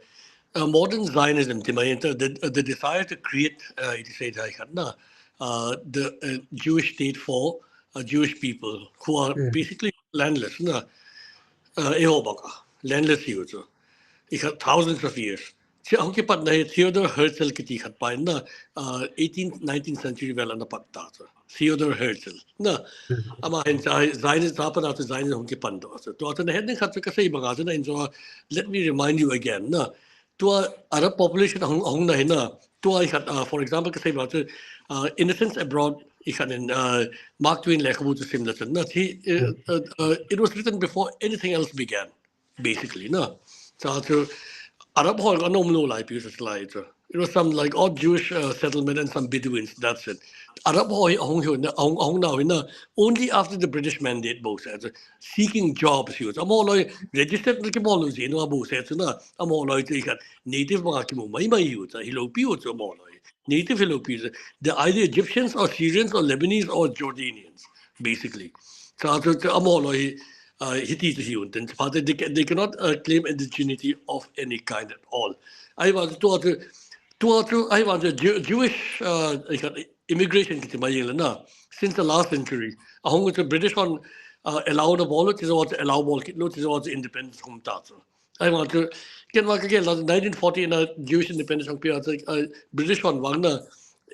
Uh, modern Zionism, ti mai, the, the, the desire to create, uh, iti sei dai khat na, uh, the, uh, Jewish state for, uh, Jewish people who are basically landless, na, uh, eiho banga, landless hiu chu. Ikhat thousands of years. Hiche ahung kipatna hi Theodor Herzl kiti khat pa in na, uh, eighteenth, nineteenth century vel ana pat ta chu. Theodor Herzl. Na, ama hin cha Zionist cha pa na chu Zionist hung kipan doh chu. Tua chu nahet ding khat chu kasei banga chu na in chu, let me remind you again. Na, tua Arab population ahung, ahung na hi na. Tua ikhat, uh, for example, kasei banga chu, uh, Innocents Abroad ikhat in, uh, Mark Twain lekhabu chu sim le chun. Na, he, uh, uh, uh, it was written before anything else began. Basically, na. Cha chu Arab ho ana um lou lai pi chu lai chu. It was some, like, odd Jewish, uh, settlement and some Bedouins, that's it. Arab ho hi ahung hi na, ahung, ahung nau hi na, only after the British mandate bou se chu. Seeking jobs hiu chu. Amaho loi registered na kibol lou jeh uva bou se chu na. Amaho loi chu ikhat native banga kimu mai mai hiu chu. Hilou pi u chu amaho loi. Native hilou pi u chu. They're either Egyptians or Syrians or Lebanese or Jordanians, basically. Cha chu, chu amaho loi hi, uh, hiti chu hiu tin. But they, they ca-, they cannot, uh, claim indigeneity of any kind at all. Ahivang chu tua chu, tua chu, ahivang chu Jew-, Jewish, uh, immigration kiti mai jeng le na. Since the last century. Ahung chu British hon, uh, allow na bol lou, ti chu allow bol kit lou, ti chu independence hung ta chu. Ahivang chu, ken vang kagel na nineteen forty-eight na Jewish independence hung pi a chu, uh, British hon vang na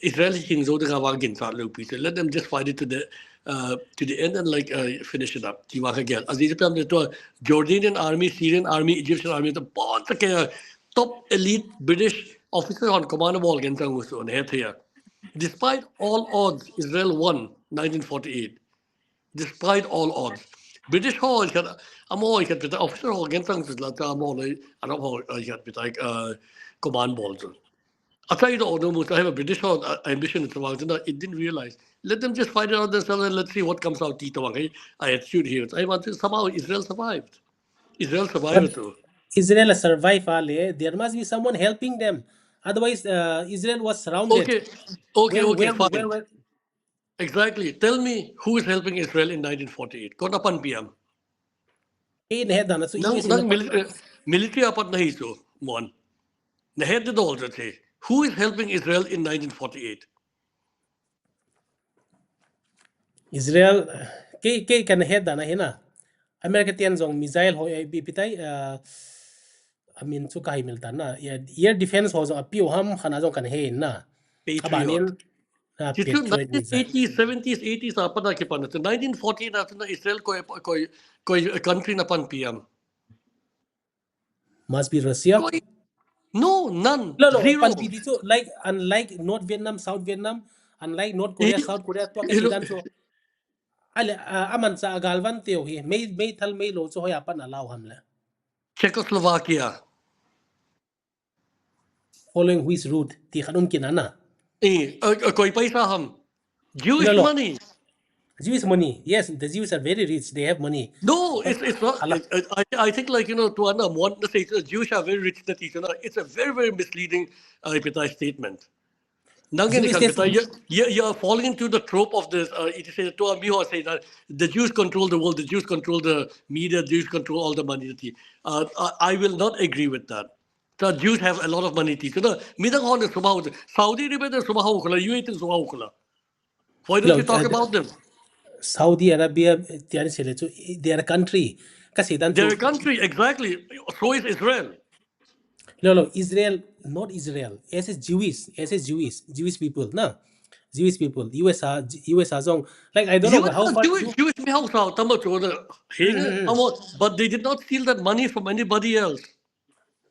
Israel hi hing jou dinga vang ginchat lou pi chu. Let them just fight it to the, uh, to the end and, like, uh, finish it up. Ti vang kagel. Ajeh chu ipi ham itile tua Jordanian army, Syrian army, Egyptian army, tua bon cha kei a top elite British officer hon command bol genchang u chu nahet thei a. Despite all odds, Israel won nineteen forty-eight. Despite all odds. British ho ikhat, amaho ikhat pi ta officer ho genchang chu la cha amaho loi, Arab ho ikhat pi ta, uh, command bol chu. Achai doh nom u chu, ahivang British ho, uh, ambition chu vang chu na, it didn't realize. Let them just fight it out themselves and let's see what comes out ti tobang hi, I attitude hiu. Ahivang chu somehow Israel survived. Israel survived chu. Israel survive a le, there must be someone helping them. Otherwise, uh, Israel was surrounded. Okay, okay, okay, fine. Exactly. Tell me who is helping Israel in nineteen forty-eight. Koi na panpi am? Ei, nahet dan a chu nang, nang military, uh, military a pat na hi chu, Mon. Nahet doh chu. Who is helping Israel in nineteen forty-eight? Israel, kei, kei kana het dan a hi na. America ten jong missile ho, eh, ipi, ipi tai, ah, amin chu ka haimil tan na. Air, air defense ho jong apiu ham, khat na jong kana he in na. Patriot. Abanin, ah, Patriot missile. Nineteen eighties, seventies, eighties a pat a kipan na. Nineteen forty na, na Israel koi, koi, koi country na panpi am? Must be Russia. Koi, no, none. No, no, zero. Panpi di chu, like, unlike North Vietnam, South Vietnam, unlike North Korea, South Korea, tua ka sidan chu. Ale, ah, aman cha agalvan teu hi, mei, meithal meilou chu hoiya pat na lau ham le. Czechoslovakia. Following which route? Ti khat um kit na na. Eh, uh, uh, koi paisa ham? Jewish money. Jewish money. Yes, the Jews are very rich. They have money. No, it's, it's not. I, I think, like, you know, to an one, say the Jewish are very rich, that is, you know, it's a very, very misleading, uh, ipi tai statement. Nang ni kan, you, you, you are falling into the trope of this, uh, it is said, to a mi ho say that the Jews control the world, the Jews control the media, the Jews control all the money. Uh, I, I will not agree with that. The Jews have a lot of money, ti. So, no, midang hon sum a ho, Saudi Arabia te sum a ho kula, U A E te sum a ho kula. Why don't you talk about them? Saudi Arabia, ti ani sele chu, they are a country. Ka sidan chu. They're a country, exactly. So is Israel. No, no, Israel, not Israel. As a Jewish, as a Jewish, Jewish people, na? Jewish people, U S A, U S A jong, like, I don't know how far Jewish, Jewish mi hausa, tama chu na, but they did not steal that money from anybody else.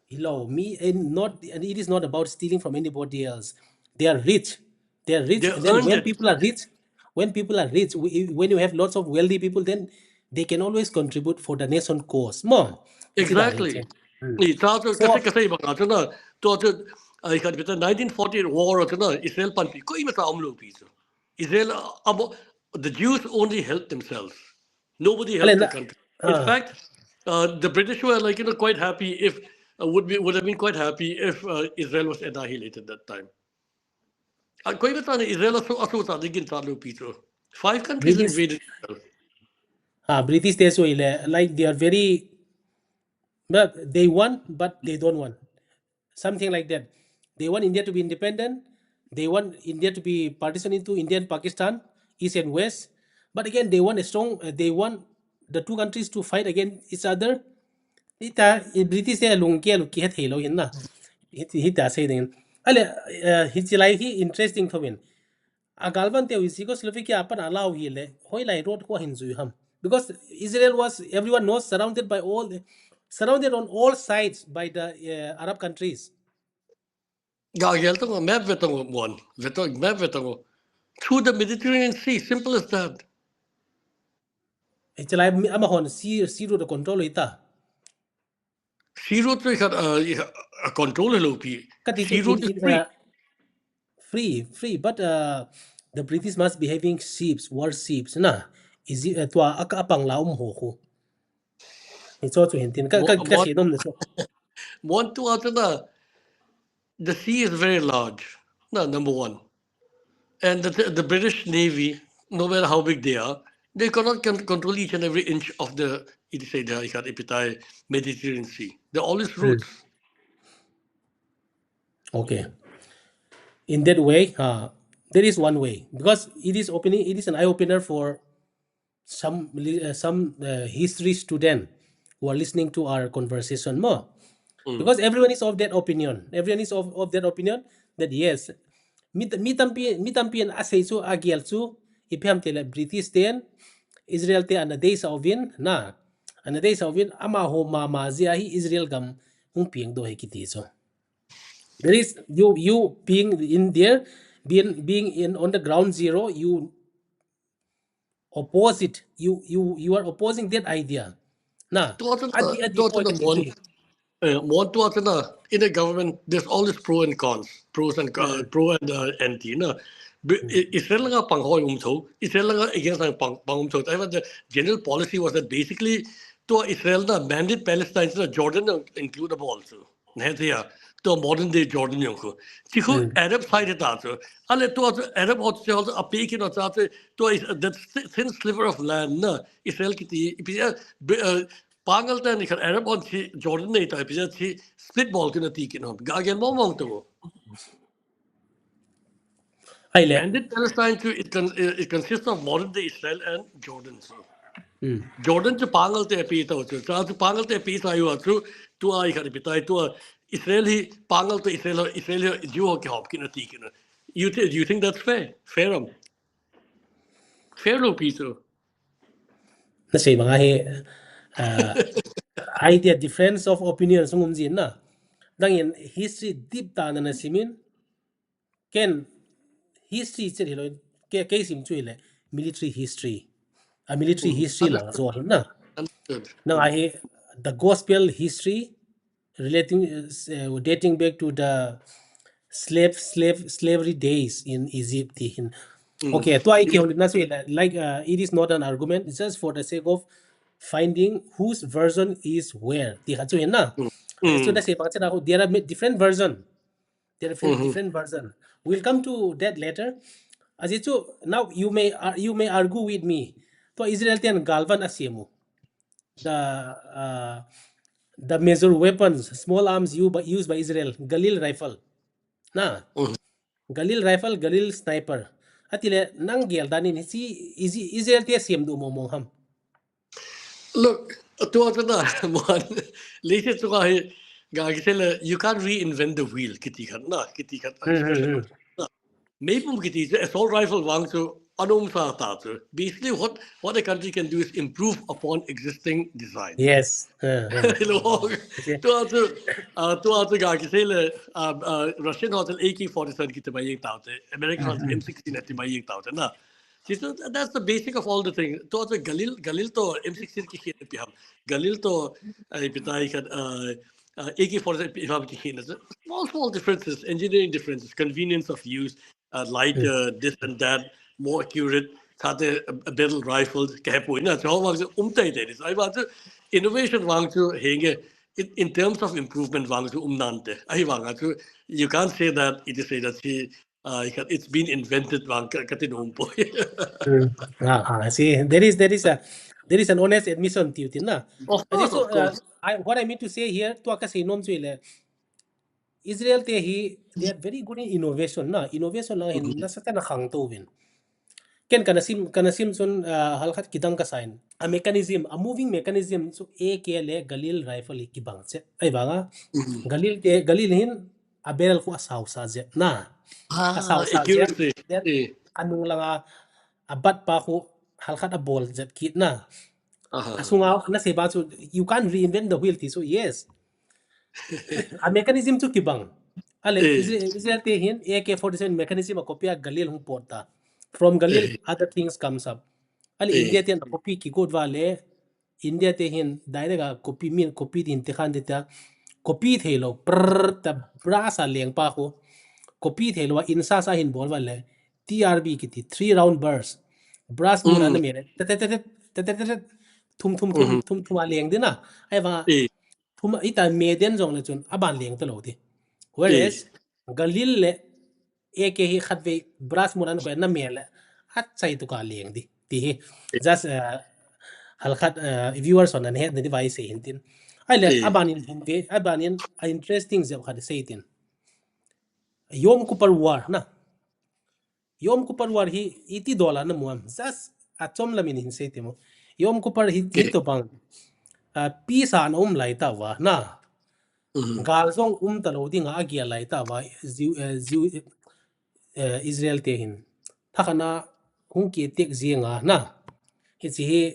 Hello, me, and not, and it is not about stealing from anybody else. They are rich. They are rich. They earned it. When people are rich, when people are rich, when you have lots of wealthy people, then they can always contribute for the nation cause. Mo. Exactly. Ni cha chu ka sei, ka sei banga chu na, to chu, ai kan bita nineteen forty-eight war chu na, Israel panpi koima cha umlou pi chu. Israel, uh, abo-, the Jews only helped themselves. Nobody helped the country. In fact, uh, the British were, like, you know, quite happy if, uh, would be, would have been quite happy if, uh, Israel was annihilated that time. Ah, koima cha ni Israel asu, asu cha dingin cha lou pi chu. Five countries invaded Israel. Ah, British te chu ile, like, they are very, but they want, but they don't want. Something like that. They want India to be independent. They want India to be partitioned into India and Pakistan, East and West. But again, they want a strong, uh, they want the two countries to fight against each other. Hita, British te lung ke lu ki het hei lo hin na. Hita sei ding. Ale, uh, hichi lai hi interesting thou in. Agalvan teu Yugoslavia apat a lau hi le, hoilai road ko hin jui ham. Because Israel was, everyone knows, surrounded by all, surrounded on all sides by the, uh, Arab countries. Ga gel tong map ve tong one, ve tong map ve tong through the Mediterranean Sea, simple as that. Hichi lai amahon sea, sea route control ita. Sea route chu khat, uh, a control lou pi. Sea route is free. Free, free, but, uh, the British must be having ships, warships, na. Is it, uh, tua a, apang la um ho khu. Hicho chu hin tin. Ka, ka, ka si nom na so. One, two, after the, the sea is very large. Na, number one. And the, the British Navy, no matter how big they are, they cannot con-, control each and every inch of the, it is the, ipi tai, Mediterranean Sea. There are always routes. Okay. In that way, uh, there is one way, because it is opening, it is an eye-opener for some, uh, some, uh, history student who are listening to our conversation mo. Because everyone is of that opinion. Everyone is of, of that opinion that yes, mi, mi tampi, mi tampi in asei chu, agel chu, ipi ham tile British ten, Israel te ana deisah uvin, na, ana deisah uvin, amaho mama jeh a hi Israel gam hung piang doh hi kiti chu. There is, you, you being in there, being, being in on the ground zero, you opposite. You, you, you are opposing that idea. Na, tua chu, adi, adi tua chu point na mon, eh, mon tua chu na, in a government, there's always pro and cons, pros and, uh, pro and, uh, anti na. Israel nga pang hoi um tho, Israel nga against ang pang, pang um tho. I mean, the general policy was that basically, tua Israel na mandate Palestine na Jordan include also. Nehe tia, tua modern day Jordan jong khu. Chi khu Arab side ta chu. Ale tua chu Arab hot chu ape kino cha chu, tua is that thin sliver of land na Israel kiti, ipi, uh, pangal ta ni khat Arab hon chi Jordan nei ta, ipi chi split bol kino ti kino. Ga gen mong mong to. Ahile. And then Palestine chu, it, con it consists of modern day Israel and Jordan. So. Mm. Jordan chu Pangal te ape tau chu. Chu chu Pangal te ape tau chu. Tua ikhat ipi tai tua Israel hi Pangal te Israel Israel hi Jew ho kihop kit na ti kit na. You th you think that's fair? Fair am? Fair lo pi chu. Nasei banga hi uh, idea difference of opinion sung um jin na. Dangin history deep ta na na simin. Ken history chet hilou, ke, ke sim chu hile military history. A military history lang chu hina. Nang ahi the gospel history relating uh, dating back to the slave slave slavery days in Egypt ti hin. Okay, tua hi kihon na chu hile, like uh, it is not an argument, it's just for the sake of finding whose version is where. Ti kha chu hina. So that's it, there are different version. There are different version. We'll come to that later. Ajeh chu now you may uh, you may argue with me. To Israel ten galvan asimu. The uh, the major weapons, small arms used by, used by Israel, Galil rifle. Na. Galil rifle, Galil sniper. Atile nang gel danin si Israel te siam du mong mong ham. Look, tua chu na, mon, leiset chunga hi, ga kisei le, you can't reinvent the wheel, kiti khat na, kiti khat. Meipum kiti chu, assault rifle vang chu, anom sa ta chu. Basically, what, what a country can do is improve upon existing design. Yes. Tua chu, uh, tua chu ga kisei le, uh, uh, Russian ho chu A K forty-seven kiti mai yeng tau te, American ho chu M sixteen kiti mai yeng tau te na. So that's the basic of all the things. To, to Galil, Galil to M sixteen ki khel pi ham. Galil to, uh, ipi tai khat, uh, uh, A K forty-seven pi ham ki khel. Small, small differences, engineering differences, convenience of use, uh, lighter, this and that, more accurate. Khat a, a battle rifle, kahe pu ina. So vang chu um tai tai. Ahivang chu innovation vang chu henge. In, in terms of improvement vang chu um nante. Ahivang chu you can't say that it is say that he uh, it's been invented vang ka, ka tin um poi. Ah, ah, see, there is there is a there is an honest admission to it na. Of course, so, of course. Uh, I, what I mean to say here, tua kasei nom chu ile. Israel te hi, they are very good in innovation na. Innovation lang hin nasatah in akhang tou vin. Ken kana sim kana sim chun uh, halkhat kidang kasain. A mechanism, a moving mechanism chu A K le Galil rifle hi kibang che. Ahivanga Galil te Galil hin a barrel khu asau sa jep na. Asau sa jep. Anung langa a bat pa khu halkhat abol jep kit na. Asunga nasei ba chu you can't reinvent the wheel ti chu yes. A mechanism chu kibang. Ale Israel te hin A K forty-seven mechanism a copy a Galil hung pot ta. From Galil other things comes up. Ale India te a copy kigot va le India te hin direct a copy min copy din te khan te ta copy thei lo prr ta brass a leng pa khu copy thei lo a insa sa hin bol va le T R B kiti three round burst brass mun ana me le te te te te thum thum thum thum a leng dina ai va thum ita me den jong le chun aban leng ta lo ti whereas Galil le A K hi khat vei brass mun an koi na me le a chai tu ka leng di ti hi just uh, halkhat uh, viewers on an het ni vai se hin tin ai le aban in hin ve aban in a interesting jep khat se tin Yom Kippur war na Yom Kippur war hi iti dola na muam just a chom lamin hin se ti mo Yom Kippur hi ti to bang uh, peace an um lai ta wa na Gal zong um ta lo ding a a gia lai ta va Jiu, eh, Jiu, eh, Israel te hin. Thakhat na hung ki tek zing a na. Hi chi hi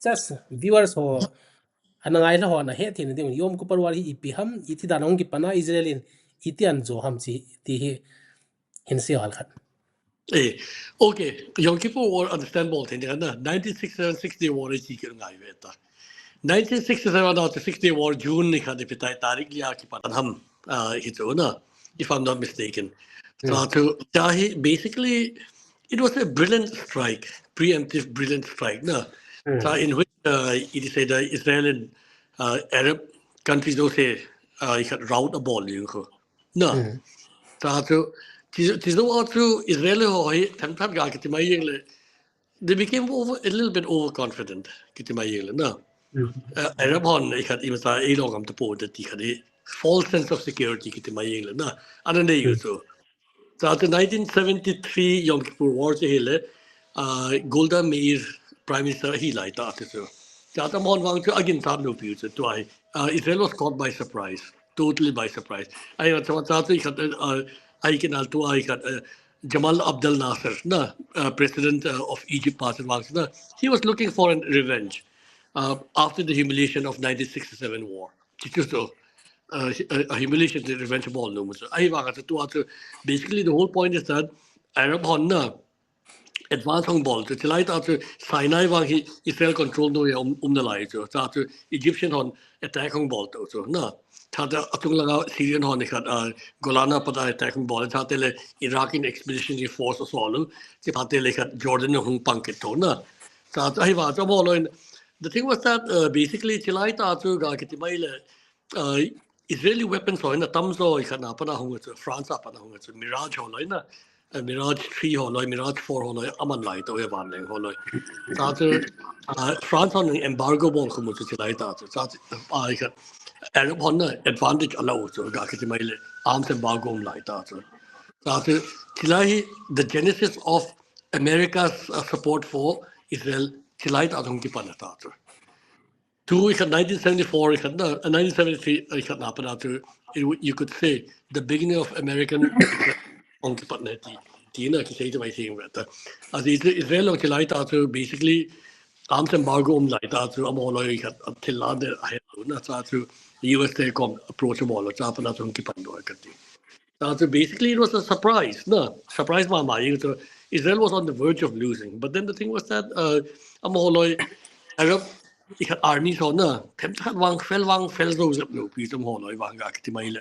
just viewers ho ana ngai la ho na he thin ding Yom Kippur war hi ipi ham iti dan hung ki pana Israel in iti an zo ham chi ti hi hin se hal khat. Eh, okay, Yom Kippur War understand bol thei ni na nineteen sixty-seven Six Day War chi kir ngai ve ta. nineteen sixty-seven na Six Day War June ni kha de pitai tarik lia ki patan ham uh, hi chu na if I'm not mistaken. So to cha hi basically it was a brilliant strike, preemptive brilliant strike na. So in which uh, it is said that Israel and uh, Arab countries those say uh, rout a bol yu ko. Na. Ta chu ti chu a chu Israel ho hi thang thang ga kiti mai yeng le they became over, a little bit overconfident kiti mai yeng le na. Uh, Arab hon i khat i masa i lo ngam ta po ti khat hi false sense of security kiti mai yeng le na. Ana nei yu chu. Chua chu nineteen seventy-three Yom Kippur War chu ahile, uh, Golda Meir Prime Minister ahi lai ta chu. Chua chu amahon vang chu aginchat lou pi chu tua hi. Uh, Israel was caught by surprise, totally by surprise. Ahi, chua chu ikhat, uh, ahi kinal tua ikhat, uh, Jamal Abdel Nasser, na, uh, President, uh, of Egypt pa chu vang chu na. He was looking for an revenge, uh, after the humiliation of nineteen sixty-seven war. Chu chu chu, uh, a, a humiliation, the revenge bol nom chu. Ahi vang chu tua chu, basically the whole point is that Arab hon na advance hung bol chu, chulai ta chu Sinai vang hi Israel control nom a um, um nalai chu. Chua chu Egyptian hon attack hung bol to chu na. Chua chu atung langa Syrian hon khat, uh, Golan a pat a attack hung bol. Chua chu le Iraqi expeditionary force asol u. Chua chu le khat Jordan hung pang kit to na. Chua chu ahi vang chu amahon, the thing was that, uh, basically chulai ta chu ga kiti mai le, uh, Israeli weapons ho in atamjo ikhat na pat a hung chu, France a pat a hung chu, Mirage ho loi na, uh, Mirage three ho loi, Mirage four ho loi, aman lai to, e vanleng ho loi. Chua chu, uh, France hon embargo bol khum u chu chulai ta chu, chua chu, uh, ikhat Arab hon na advantage ala u chu, ga kiti mai le, arms embargo um lai ta chu. Chua chu, chulai hi, the genesis of America's, uh, support for Israel, chulai ta chu hung kipan ta chu. Tu ikhat nineteen seventy-four, ikhat na, uh, nineteen seventy-three, uh, ikhat na pat a chu, it, you could say, the beginning of American hung kipat na ti, ti na kisei chu mai thing ve ta. As Israel, Israel hung chulai ta chu, basically, arms embargo um lai ta chu, amaho loi khat, uh, thil la de, ahe na chua chu, U S te kom approach bol lou, chua pat a chu hung kipan doh kati. Uh, so basically, it was a surprise, na. Surprise mama, you know, so Israel was on the verge of losing. But then the thing was that, uh, amaho loi, Arab, ikhat army ho na, themcha khat vang fel, vang fel jo jep lou pi chu amaho loi vang ga kiti mai le.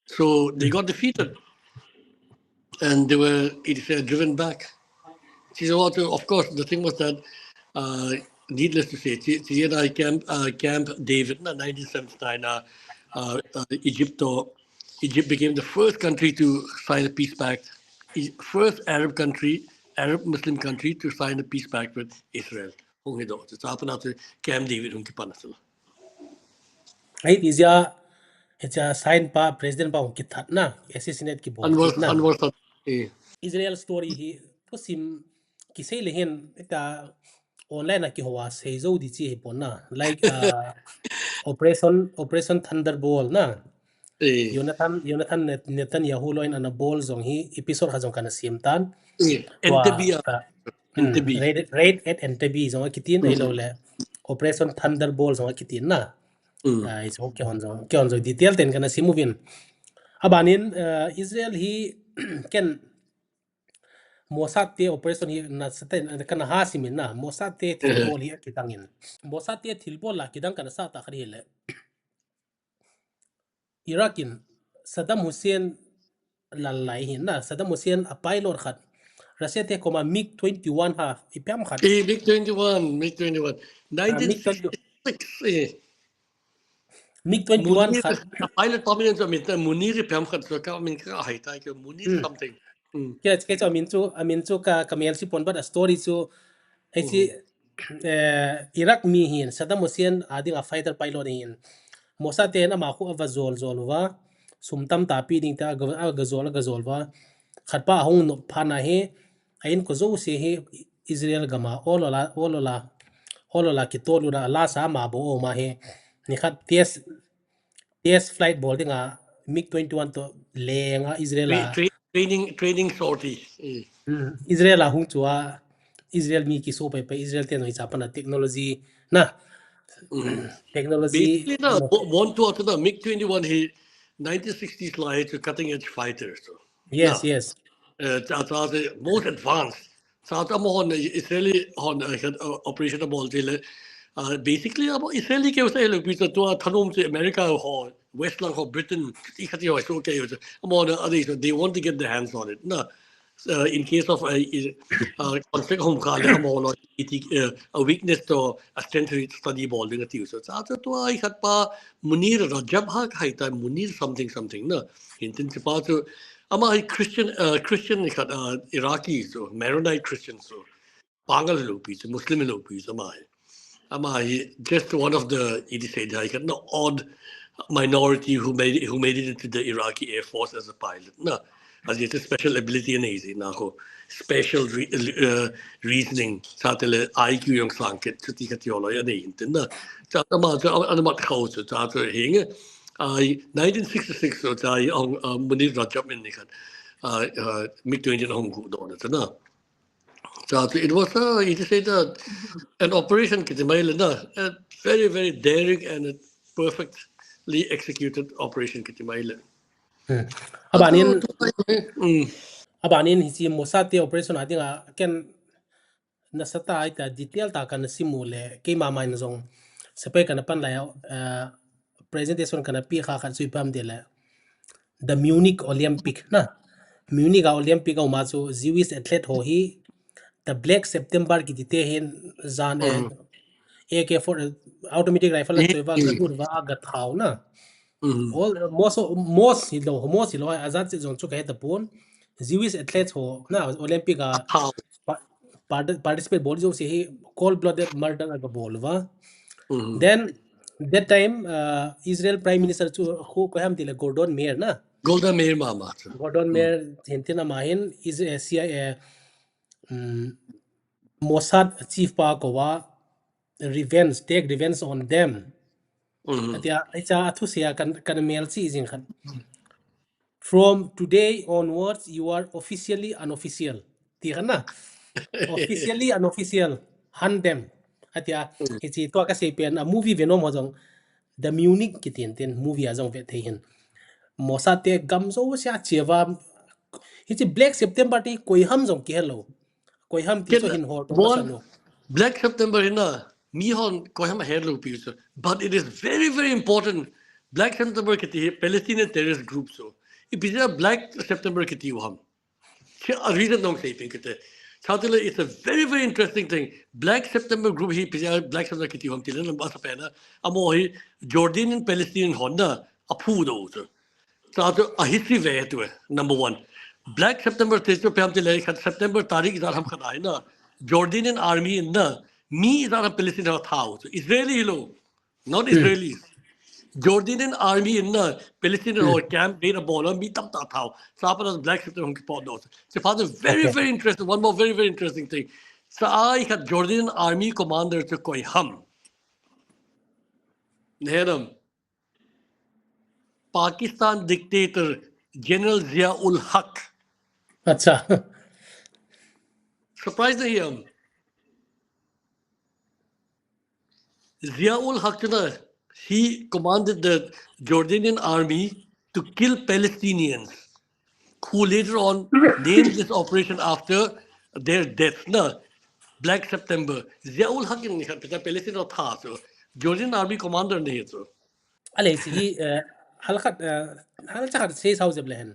So they got defeated. And they were, it is, uh, driven back. Chi chu, of course, the thing was that, uh, needless to say, chi, chi and I Camp, uh, Camp David, na, nineteen seventy-nine, uh, uh, uh, Egypt to, Egypt became the first country to sign a peace pact, e-, first Arab country, Arab Muslim country to sign a peace pact with Israel. Hung hi doh, chua pat a chu Camp David hung kipan a chu. Ahi ti jeh a, hiche a sign pa, President pa hung kithat na, assassinate kibol Anwar, na. Anwar Sadat, eh. Israel story hi, thusim kisei le hin, ita online a kihou a sei jou di chi hi pon na. Like, uh, Operation, Operation Thunderbolt na. Eh. Jonathan, Jonathan Net-, Netanyahu loi in ana bol jong hi episode khat jong kana sem tan. Eh, tua Entebbe a. Ka, hmm, Entebbe. Raid, raid at Entebbe jong akitin, mm-hmm, ahilou le Operation Thunderbolt jong akitin na. Mm. Ah, hichu keihon jong, keihon jong detail ten kana sem uvin. Abanin, uh, Israel hi ken Mossad te operation hi nasatah in kana ha simin na, Mossad te thilbol hi akidang in. Mossad te thilbol la kidang kana sa ta khat hi le. Iraq in Saddam Hussein lal lai hin na, Saddam Hussein a pilot khat, Russia te koma MiG twenty-one ha, ipi ham khat. Eh, MiG twenty-one, MiG twenty-one. Ah, MiG twenty. Nineteen sixty-six, eh. MiG twenty-one Munir, khat. A pilot pa min chu amin ta, Munir ipi ham khat chu ka min ka hai ta ke, Munir, hmm, something. Hmm. Ke, ke chu amin chu, amin chu ka, ka mel si pon, but a story chu, eh, si, hmm, eh, Iraq mi hin, Saddam Hussein a dinga fighter pilot hin, Mossad ten ama khu ava jol jol uva, sum tamtah pe ding tia aga, aga jol, aga jol uva. Khat pa ahung nop phat na hi, a inko jouse hi Israel gam a ol ol a, ol ol a, ol ol a kitol u na, lasa ama bou um ahi. Nikhat test, test flight bol dinga MiG twenty-one to lenga Israel a. Tra-, tra-, training, training sortie. Eh. Hmm. Israel a hung chu a, Israel mi kiso pai pai, Israel te noi cha pana technology na. Hmm. Technology. Basically na, no. Wo-, won to, to na, MiG twenty-one hi nineteen sixties lai chu cutting edge fighter chu. Yes, na, yes. Uh, cha, cha, the most advanced. Cha, cha, amahon, uh, Israeli hon, uh, khat, uh, operation abol tile. Uh, basically, amo Israeli keu sa elo pi cha tua thanom chu America ho, West lang ho, Britain, i khat ho, so keu cha. Amahon, uh, they, so they want to get their hands on it. Na, uh, in case of a, uh, conflict hom kha le amahon, uh, a weakness to a strength study bol ding ati u. So, cha, cha, tua i khat pa Munir Rajab ha hai ta Munir something something na. Hintin chi pa chu, ama hi Christian, uh, Christian khat, uh, Iraqi chu, Maronite Christian chu. Pangal lo pi chu, Muslim lo pi chu ama hi. Ama hi just one of the, it is said, hai khat na odd minority who made it, who made it into the Iraqi Air Force as a pilot na. Ajeh chu special ability anei jeh in a khu, special re, uh, reasoning, chutile I Q jong sang kit, chuti khat jong loi anei in tin na. Chutah ma chu, ana mat kha u chu, chutah chu hinge, a, nineteen sixty-six chu, chutah a, uh, Munir Rajab in ni khat, uh, uh, MiG twenty ahung guh doh na chu na. Chutah chu, it was a, it is a, an operation kiti mai le na, a very, very daring and a perfectly executed operation kiti mai le. Hmm. Aban in, mm, aban in hiche Mossad te operation a dinga, ken nasatah a ita detail tah kana sim u le, keima mai na jong, sepai kana pan lai, uh, presentation kana pe kha khat chu ipi ham tile, the Munich Olympic na. Munich a Olympic a um a chu Jewish athlete ho hi, the Black September kiti te hin jan, eh, mm, A K four, eh, automatic rifle a, mm, choi va, mm, ka dur va, ga thau na. Mm. All, most, most hi lo, most hi lo, ajat che jong chu ka he tapon. Jewish athletes ho na, Olympic a, thau, pa, part-, participate bol jouse hi cold blooded murder a ga bol uva. Mm. Then that time, uh, Israel Prime Minister chu khu koi ham tile Golda Meir na. Golda Meir mama chu. Golda Meir hin tin ama hin is, uh, C I A, um, Mossad chief pa kouva, revenge, take revenge on them. Mm. Atia, acha athusei a kan, kan melchih jing khat. From today onwards, you are officially unofficial. Ti khat na. Officially unofficial. Hunt them. Atia, mm, hiche tua kasei pen a movie Venom ho jong, The Munich kiti tin movie a jong ve thei hin. Mossad te gam jouse a che uva. Hiche Black September ti koi ham jong kihe lou. Koi ham ti chu hin hol to sa lou. Black September hi na, mi hon koi ham ahe lou pi chu. But it is very, very important. Black September kiti hi Palestinian terrorist group chu. Ipi jeh a Black September kiti u ham. Chu a reason nong sei pin kiti. Chutile, it's a very, very interesting thing. Black September group hi ipi jeh a Black September kiti u ham tile, number one a, amaho hi Jordanian Palestinian hon na aphudoh u chu. Chutah chu a history ve tu e, number one. Black September te chu ipi ham tile, khat September tarik ijat ham khat a hi na, Jordanian army in na, mi ijat ham Palestine ho athau chu. Israeli hilou, not, hmm, Israelis. Jordanian army in na, Palestine ho, hmm, camp raid abol a, mi tamtah athau. Chuphat a Black September hung kipotdoh chu. Chuphat chu very, okay, very interesting. One more very, very interesting thing. Chua hi khat Jordanian army commander chu koi ham. Nahe nam. Pakistan dictator General Zia-ul-Haq. Acha. Surprise nahi ham. Zia-ul-Haq chu na, he commanded the Jordanian army to kill Palestinians, who later on named this operation after their death na, Black September. Zia-ul-Haq in ni khat Palestine ho atha chu. Jordanian army commander nahi chu. Ale, hiche hi, eh, hal khat, eh, hal cha khat sei sao jep le hen.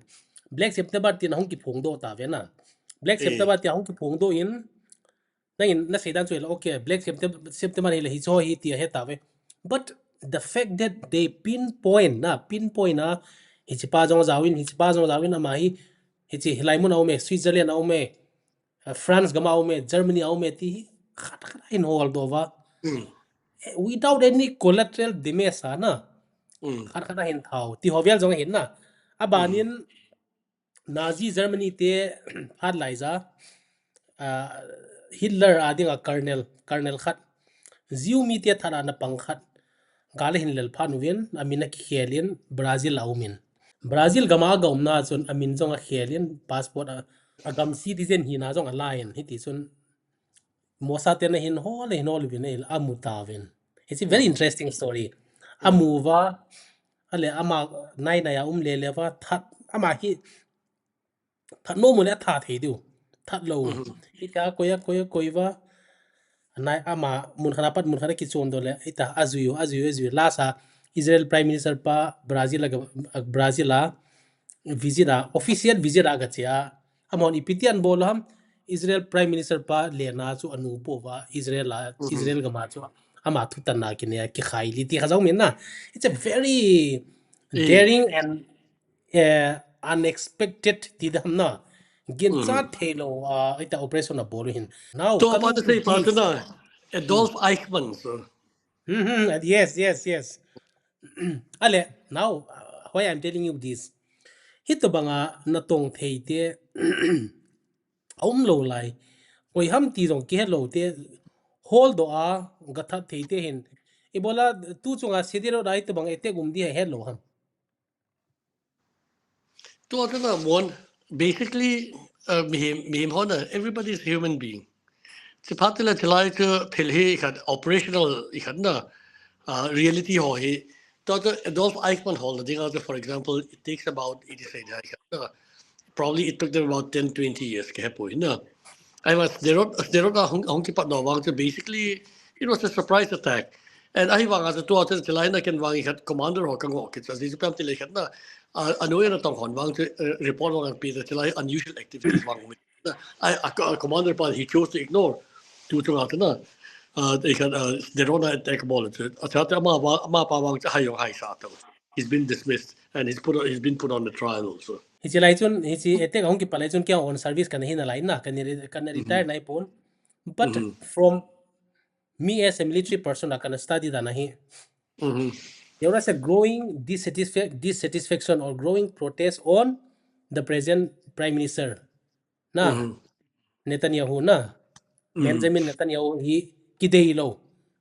Black September tin ahung kiphongdoh tauve na. Black, eh, September tin ahung kiphongdoh in, nangin nasei dan chu hile, okay, Black September, September hile hiche hi ti ahe tauve. But the fact that they pinpoint na, pinpoint na, hiche pa jong ajaovin, hiche pa jong ajaovin, ama hi, hiche hilai mun a um e, Switzerland a um e, uh, France gam a um e, Germany a um e ti hi khat khat a hin holdoh uva. Hmm. Eh, without any collateral damage a na. Hmm. Khat khat a hin thau. Ti ho vel jong ahin na. Aban in, hmm, Nazi Germany te phat lai a, uh, Hitler a dinga colonel, colonel khat. Jew mite that a ana pang khat. Gal ahin lel phat uvin, amin akikhel in, Brazil a um in. Brazil gam a aga umna chun, amin jong akhel in, passport a, agam citizen hina jong ala in, hiti chun, Mossad ten ahin hol, ahin hol uvin, amu tauvin. It's a very, hmm, interesting story. Hmm. Amu uva, ale ama nai nai a um le le uva, that, ama hi, that nom u le atha thei diu. That lou. Mhm. Hitia koi a, koi a, koi uva. Nai ama mun khat a pat mun khat a kichon doh le. Hitia ajui u, ajui u, ajui u. Last a Israel Prime Minister pa Brazil a, Brazil a visit a, official visit a aga che a. Amahon ipi ti ana bol u ham. Israel Prime Minister pa lena chu anu po uva Israel a, mhm, Israel gam a chu. Ama thutanna kinei a kikhai li ti kha jong min na. It's a very, eh, daring and eh, unexpected ti dam na. Ginchat, mm, thei lou, ah, hitia operation abol u hin. Now, to coming pa to sei pa this, na, Adolf, mm, Eichmann, so. Mm-hmm, yes, yes, yes. Ale, now, uh, why I'm telling you this? Hitobanga natong thei te aum lou lai. Koi ham ti jong kihe lou te, holdoh a gathat thei te hin. Ibola tu chunga Sderot a hitobang attack um di he lou ham. Tua tana mon, basically, uh, mihem, mihem hona, everybody is a human being. Chiphat tila chilai chu thil hi khat operational i khat na, uh, reality ho hi. Tua chu Adolf Eichmann holna dinga chu, for example, it takes about, it is a, probably it took them about ten, twenty years ke hepoi na. I was Sderot, Sderot a hung, hung kipat na vang chu basically it was a surprise attack. And ahi vang a chu tua chu chilai na ken vang i khat commander ho ka ngo kit chu, aji chu pem tile khat na, a, a noi na tong hon vang chu, uh, report vang pi chu chilai unusual activities vang mi. Na, I, a, a commander pa, he chose to ignore. Tu chu nga chu na, uh, i khat, uh, Sderot na attack bol chu. A cha te ama va, ama pa vang chu hai jong hai sa ta. He's been dismissed and he's put on, he's been put on the trial also. Hichi lai chun, hichi attack hung kipat lai chun kei on service kana hi nalai na, kana re-, kana retire nai pon. But from me as a military person, a kana study dan ahi. There was a growing dissatisfa-, dissatisfaction or growing protest on the present prime minister. Na, Netanyahu na. Benjamin Netanyahu hi kidei lou.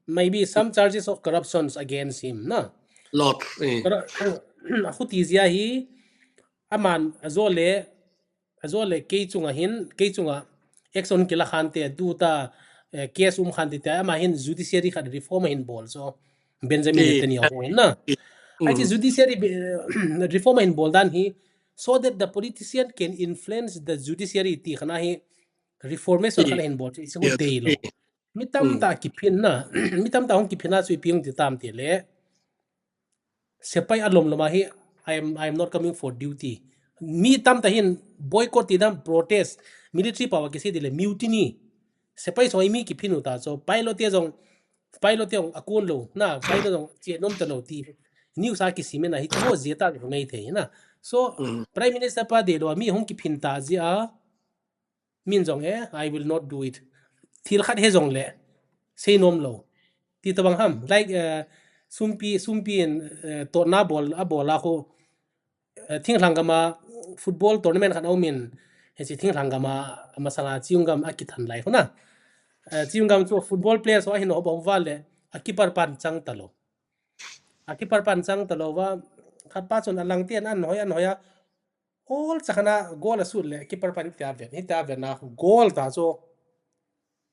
Maybe some charges of corruptions against him na. Lot. Eh. Kara-, ahuti jia hi aman ajole, ajole kei chunga hin, kei chunga action kila khan te, tu ta, eh, case um khan te, te, ama hin judiciary khat reform hin bol so. Benjamin Netanyahu hin na. Ahi judiciary be-, reform hin bol dan hi, so that the politician can influence the judiciary ti khana hi reformation khana hin bol chu, it's a good day lo. Mi tamta kiphin na, mi tamta hung kiphin na chu ipi hung ti tam ti le. Sepai alom lom a hi, I am, I am not coming for duty. Mi tamta hin boycott ti dan protest, military power kisei ti le mutiny. Sepai song mi kiphin u ta, so pilot te jong, pilot te jong akun lo, na, pilot jong che nom ta lo ti. News a kisim na hi, chu jia ta ki hung nei thei na. So, Prime Minister pa dei lo, mi hung kiphin ta jia, min jong e, I will not do it. Thil khat he jong le, sei nom lo. Ti tabang ham, like, uh, sumpi, sumpi in, uh, totna bol, abol a khu, uh, thinglhang gam a football tournament khat aumin, hichi thinglhang gam a, amasanga Chiyungam akithan lai khu na. Uh, Chiyungam chu football players ho ahin ho bang va le, a keeper pan chang ta lo. A keeper pan chang ta lo va, khat pa chun alang te an, an hoi, an hoi a, All chakana goal a sut le, keeper pan hitia ven, hitia ven a goal ta chu.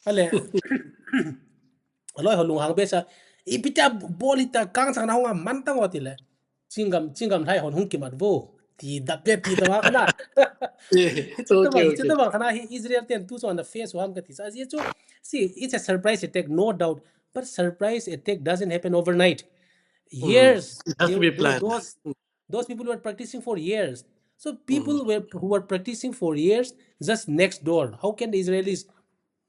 Ale, aloi ho lunghang be sa, ipi tia bol hitia kang chakana hung a man tang o ti le. Chingam, chingam lai hon hung kimat vo. Ti dap le ti ta wa kana. Chuta bang, chuta bang kana hi Israel ten tu chu on the face ham ka ti sa. Ji chu, see, it's a surprise attack, no doubt. But surprise attack doesn't happen overnight. Years, It has to be planned. Those people were practicing for years. So people were, who were practicing for years just next door. How can the Israelis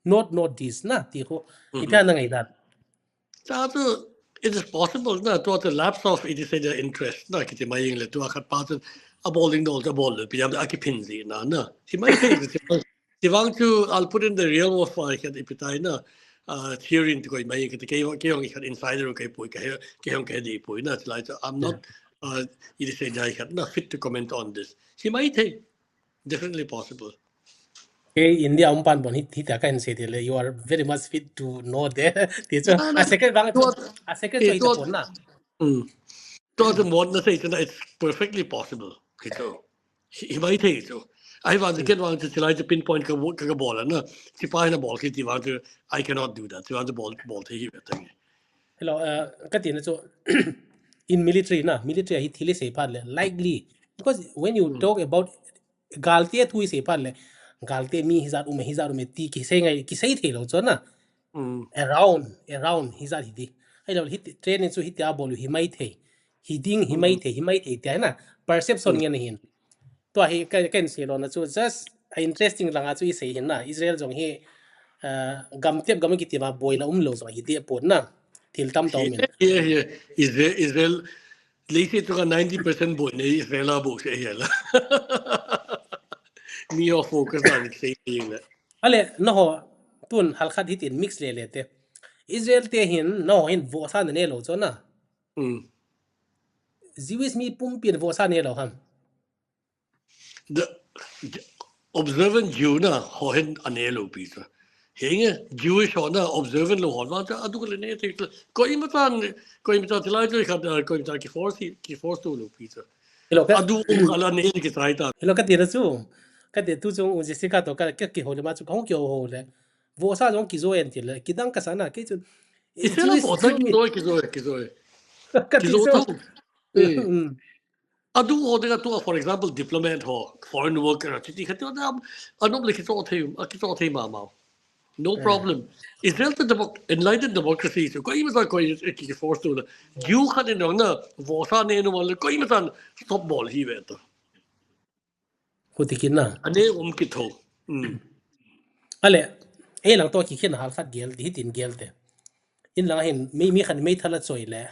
not know this? Na, ti ho, ipi na ngai dan. Cha chu, it is possible na, to the lapse of, it is their interest na, kiti mai ing le, to a khat pa chu, a bowling dol, a ball, pi jam, a kiphin ji na, na. Ti mai thei, ti vang chu, I'll put in the real world for, I can, ipi tai na, uh, theory in ti koi mai, kiti kei, kei hong khat insider kei pui, kei, kei hong kei di pui na, ti lai chu, I'm not, uh, it is a jai khat na, fit to comment on this. Ti mai thei, definitely possible. Kei India um pan bon hi, hitia ka hin sei ti le, you are very much fit to know there. Ti chu, a second bang chu, a second chu ita pon na. To chu mon na sei chu na, it's perfectly possible. Kei chu. Hi, hi mai thei chu. Ahi vang chu ken vang chu chilai chu pinpoint ka, ka, ka bol na. Chipa na bol kiti vang chu, I cannot do that. Chi vang chu bol, bol thei hi ve ta nge. Hello, uh, ka ti na chu, in military na, military hi thil i sei phat le, likely. Because when you talk about galte thu i sei phat le, galte mi hijat um e, hijat um e ti kisei ngai, kisei thei lo chu na. Around, around hijat hi di. Ahi lo, hi training chu hitia bol u hi mai thei. Hi ding, hi mai thei, hi mai thei tia na. Perception ngen hin. Tua hi ka, ka in sei lo na chu just a interesting langa chu i sei hin na. Israel jong hi, uh, gam tep gam kiti ma boina um lo jong hi ti pon na. Thil tam ta um in. Yeah, yeah. Israel, Israel, leiset chunga ninety percent boina Israel a bol se hi la. Mi o focus na ni sei hi la. Ale, na ho, tun halkhat hitin mix le le te. Israel te hin, na ho hin vosa ne lo chu na. Jewish mi pumpi in vosa ne lo ham. the, the observant Jew na ho hin ane lou pi chu. Henge Jewish ho na observant lou ho vang chu aduk le ne thei chu. Koima chan, koima chan thilai chu khat, uh, koima chan ki force, ki force to lou pi chu. Hello, ka, Adu um ala ne ki chai ta. Hello, ka ti na chu. Ka ti tu chu u Jessica to ka, ka kihou le ma chu ka hung kihou hou le. Vohsa jong kijo en ti le. Kidang ka sa na ke chu. Israel Jewish, vohsa Jew kijo, kijo, kijo. Ka ti Kijo chu. ta. Eh. Mm. Adu ho dinga tua, for example, diplomat ho, foreign worker, chuti khat tua dam, anom le kicho thei, a kicho thei ma ma. No Eh. problem. Israel to democ-, enlightened democracy chu. Koima sa koi ki force to la. Jew khat in na, vohsa ne no le koima sa stop bol hi ve to. Huti kin na. Ane um ki tho. Mm. Ale, e lang to ki khin hal khat gel, di hitin gel te. In lang hin, mi, mi khan mei thala choi le.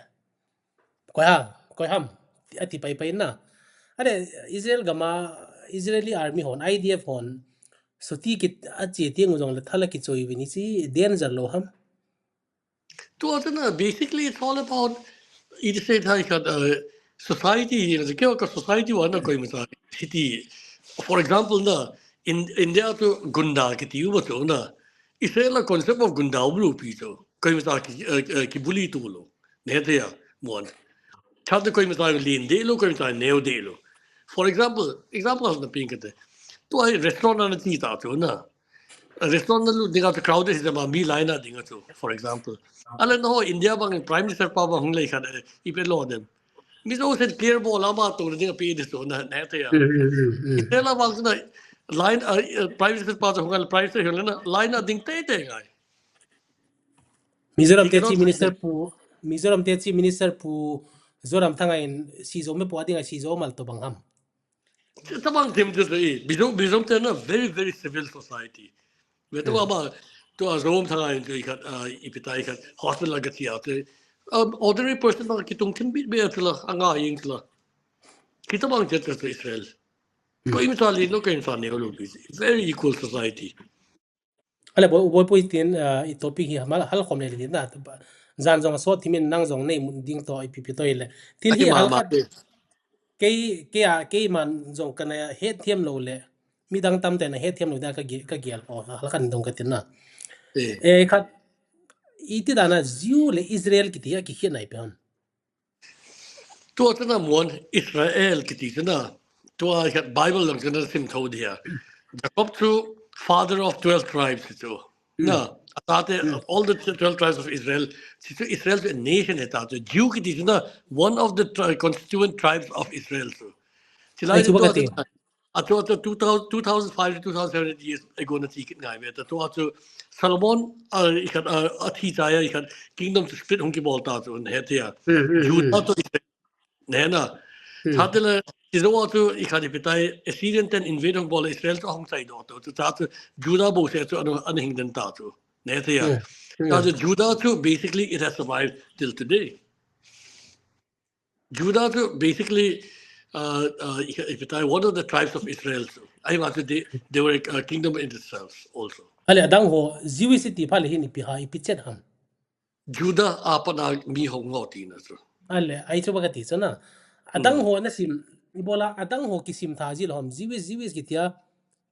Koi ha, koi ham, ati pai pai na. Ale, Israel gam a, Israeli army hon, I D F hon, chuti ki, ache ti ngu jong le thala kichoi vin hi chi danger lou ham. Tua chu na, basically it's all about, it is a thai khat, uh, society, you know, kyo ka society wa na koima sa, city. For example na, in India chu gunda kiti u ba chu na, Israel a concept of gunda u blu pi chu, koima sa ki, uh, uh, ki bully tu lo. Ne te ya, mon. Cha te koima sa lin de lo, koima sa neo de lo. For example, example na ping ka te. Tua hi restaurant na ti ta chu na. Restaurant na lut dinga chu crowded hi ma mi line a dinga chu, for example. Ale na ho India bang Prime Minister pa bang hung lei khat, eh, i pe lo dem. Mi jo sen clear bol a ma to dinga pe de so na, na te ya. Mm, mm, mm, mm. Te la bang na line, uh, uh, Prime Minister pa chu hung al Prime Minister hung na line a ding te te ngai. Mizoram te Economic Chief Minister pu, Mizoram te Chief Minister pu Zoramthanga in si jo me pu a dinga si jo mal to bang ham. Tabang them chu i, Mizo, Mizo te na very, very civil society. Ve to Hmm. ama, to a Zoramthanga in to i khat, uh, i pitai khat, hospital a ka chia te. Um, ordinary person bang kitung thim bit be chu la, anga ying chu la. Kitabang che chu Israel. Hmm. Koima sa li no, koima sa ne lo bi. Very equal society. Ale, boi, boi pui tin, uh, i topic hi mal hal khom le le na. Jan jong so thimin nang jong nei mun ding to i pi pi to i le. Thil hi Aki ma hal ma khat te. Kei, kei a, keiman jong kana hetthem lo le. Midang tam te na hetthem lo da ka gi-, ka gial po. Hal khat dong ka tin na. Eh. Eh, khat, iti dan a Jew le Israel kiti a ki khit nai pe ham. Tua chu na muan Israel kiti chu na. Tua khat Bible lang chu na sim tho dia. Jacob chu father of twelve tribes chu. Hmm. Na, atate, Hmm. all the twelve tribes of Israel, chu chu Israel chu a nation he ta chu. Jew kiti chu na, one of the tri-, constituent tribes of Israel chu. Chilai Ai, chu chu ba tua ka chu ti. na, a chu chu two thousand, two thousand five to two thousand seven hundred years ago na ti kit ngai ve ta. Tua chu Solomon, a, i khat, a, a thi chai a i khat kingdom chu split hung kibol ta chu, na he tia. Hmm, hmm, Judah hmm. to Israel. Ne na. Hmm. Cha te le, Israel chu i khat i pitai, Assyrian ten invade hung bol Israel chu hung chai do to. Chu cha chu Judah bo se chu ana, ana hing den ta chu. Ne tia. Hmm. Hmm. Cha chu Judah chu basically it has survived till today. Judah chu basically, uh, uh, i, i pitai one of the tribes of Israel chu. Ai ma chu they, they were a kingdom in itself also. Ale adang ho, Jewish ti pha le hin i pi ha, i pi chet ham. Judah a pat a mi hung ho ti na chu. Ale, ai chu ba ka ti chu na. Adang Hmm. ho na sim, i bola adang ho kisim tha ji lo ham, Jewish, Jewish kitia,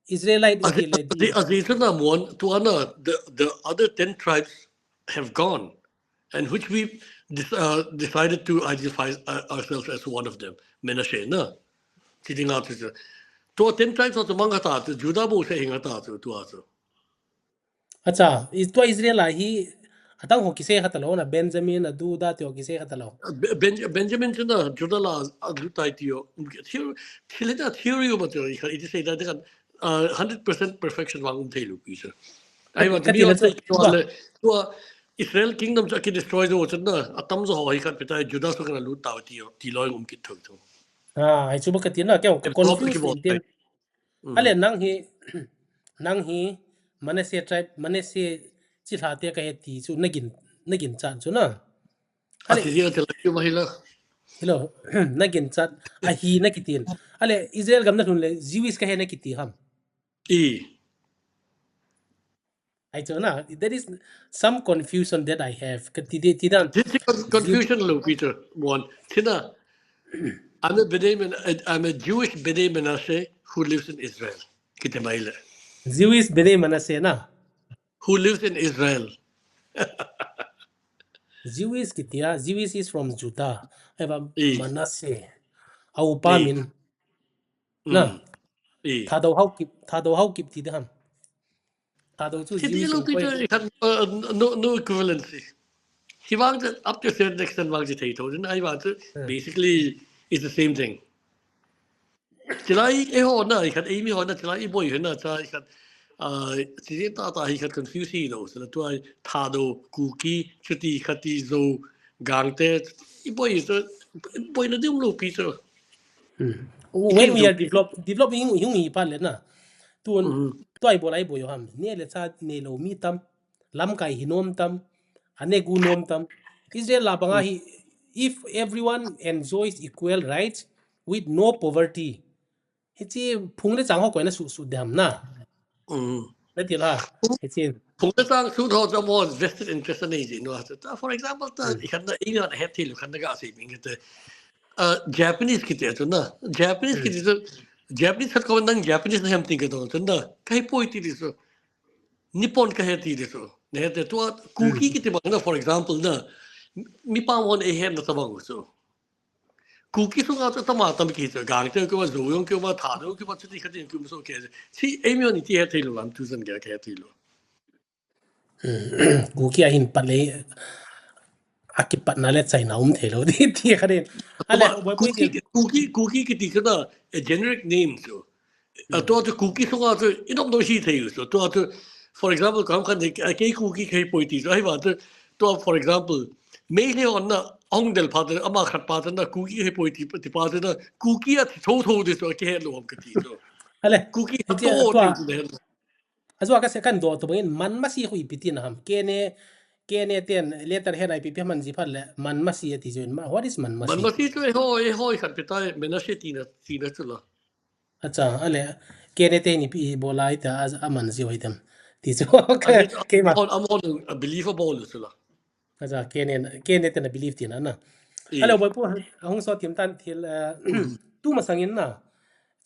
Israelite Aji, ki le aji, di. Aji chu na muan, tua na, the, the other ten tribes have gone, and which we dis-, uh, decided to identify, uh, ourselves as one of them, Menashe na. Ti dinga chu chu. Tua ten tribes chu mang ka ta chu, Judah bo se hing ka ta chu, tua chu. Acha, i tua Israel a hi, adang ho kisei kha ta lo na, Benjamin, a Judah te ho kisei kha ta lo. Be-, Benj-, Benjamin chu na, Judah la, a lu tai ti ho. Theory, theory, theory ho ma chu, i kha, i ti sei da, de kan, uh, hundred percent perfection vang um thei lo pi chu. Ai Ka, ma, ka mi ti na ho chu, chu, tua le, tua Israel kingdom chu ki destroy jo chu na, atam jo ho hi khat pe ta, Judah su kan lu ta ti ho, ti lo um kit tho tho. Ah, ai chu ba ka ti na, kya, Em, confuse ki bo in tin. tai. Mm. Ale nang hi, nang hi Manasseh tribe, Manasseh chilha te ka he ti chu nagin, nagin chan chu na. Ale. Ati dia te la yu ma hi la. Hello, nagin chan, ahi na kitin. Ale, Israel gam na lhun le, Jewish ka he na kiti ham. I. Ai chu na, there is some confusion that I have. Ka ti, ti, ti dan. This is con-, Jew- confusion lo, Peter. One. Tina, I'm a B'nai Men-, I'm a Jewish B'nai Menashe who lives in Israel. Kiti mai le. Jewish Bnei Manasseh na. Who lives in Israel. Jewish kitia, Jewish is from Judah. Eva Eh. Manasseh. Au pa Eh. min. Na. Mm. Eh. Thadou Haokip, Thadou Haokip ti de ham. Thadou chu Kiti Jewish lo in point. Kiti kan, uh, no, no equivalency. Hi vang chu up to a certain extent vang chu thei tho. Then I vang chu Hmm. basically it's the same thing. Chilai eiho na, hi khat eimi ho na, chilai iboi ho na, cha hi khat, uh, chi ta ta hi khat confuse hi lo. So tua Thadou, Kuki, chuti khati Zo, Gangte, iboi chu, iboi na dim lo pi chu. Hmm. When we Kilo are pi. develop, developing hung hi pa le na. Tu, Mm. tu ai bol ai boi ham. Ne le cha ne lo mi tam. Lamkai hi nom tam. Ane gu nom tam. Israel la banga Mm. hi, if everyone enjoys equal rights with no poverty. Hichi phung le chang ho koi na su su de ham na. Mm. Na ti la. Hichi. Phung le chang su tho cha mo vested interest nei ji no. Ta, for example, ta, Mm. i khan na, i na het thei lo khan na ga sei ming te. Uh, Japanese kiti chu na. Japanese Mm. kiti chu, Japanese khat ko nang Japanese na hem ting ka dong chu na. Ka hepoi ti di chu. Nippon ka he ti di chu. Ne te tua Kuki Mm. kiti bang na, for example na. Mi pa mo ne he na ta bang chu. Kuki sunga chu tama tam ki chu. Gangte ko ba, Zo jong ko ba, Thadou ko ba, chuti khati ko so ke. Chi, eimi ni ti he thei lo lam tu san ga ka he thei lo. Hmm. Kuki a hin pat le, a kipat na le China um thei lo. Ti, ti kha din. Ale, Tua, boi pui Kuki, ti. Kuki, Kuki kiti chu na, a generic name chu. A Hmm. tua chu Kuki sunga chu, i nom do hi thei chu. Tua chu, for example, kam khan de, a kei Kuki kei poi ti chu. Ai ba chu, tua, for example, Meitei hon na, hung del pa chu, ama khat pa chu na, Kuki kei poi ti, ti pa chu na, Kuki a thi tho tho de chu, a ki he lo am ka ti chu. Ale, Kuki a hichi to tua. Ti chu de. Ajua ka se kan do to bangin man masi khu ipi ti na ham. Kene, kene ten letter head a ipi ipi man ji phat le man masi ati jo in. Ma-, what is man masi? Man masi chu eiho, eiho khat pi tai, Menashe ti na, ti na chu la. Acha, ale, kene te ni pi bol a ita a, a man ji hoi tam. Ti chu A ni, keima. a, a, a belief a bol chu la. Acha, kene, kene te na belief ti na na. Eh. Ale, boi pu, hung so tim tan thil, uh, Mm. tu masangin na.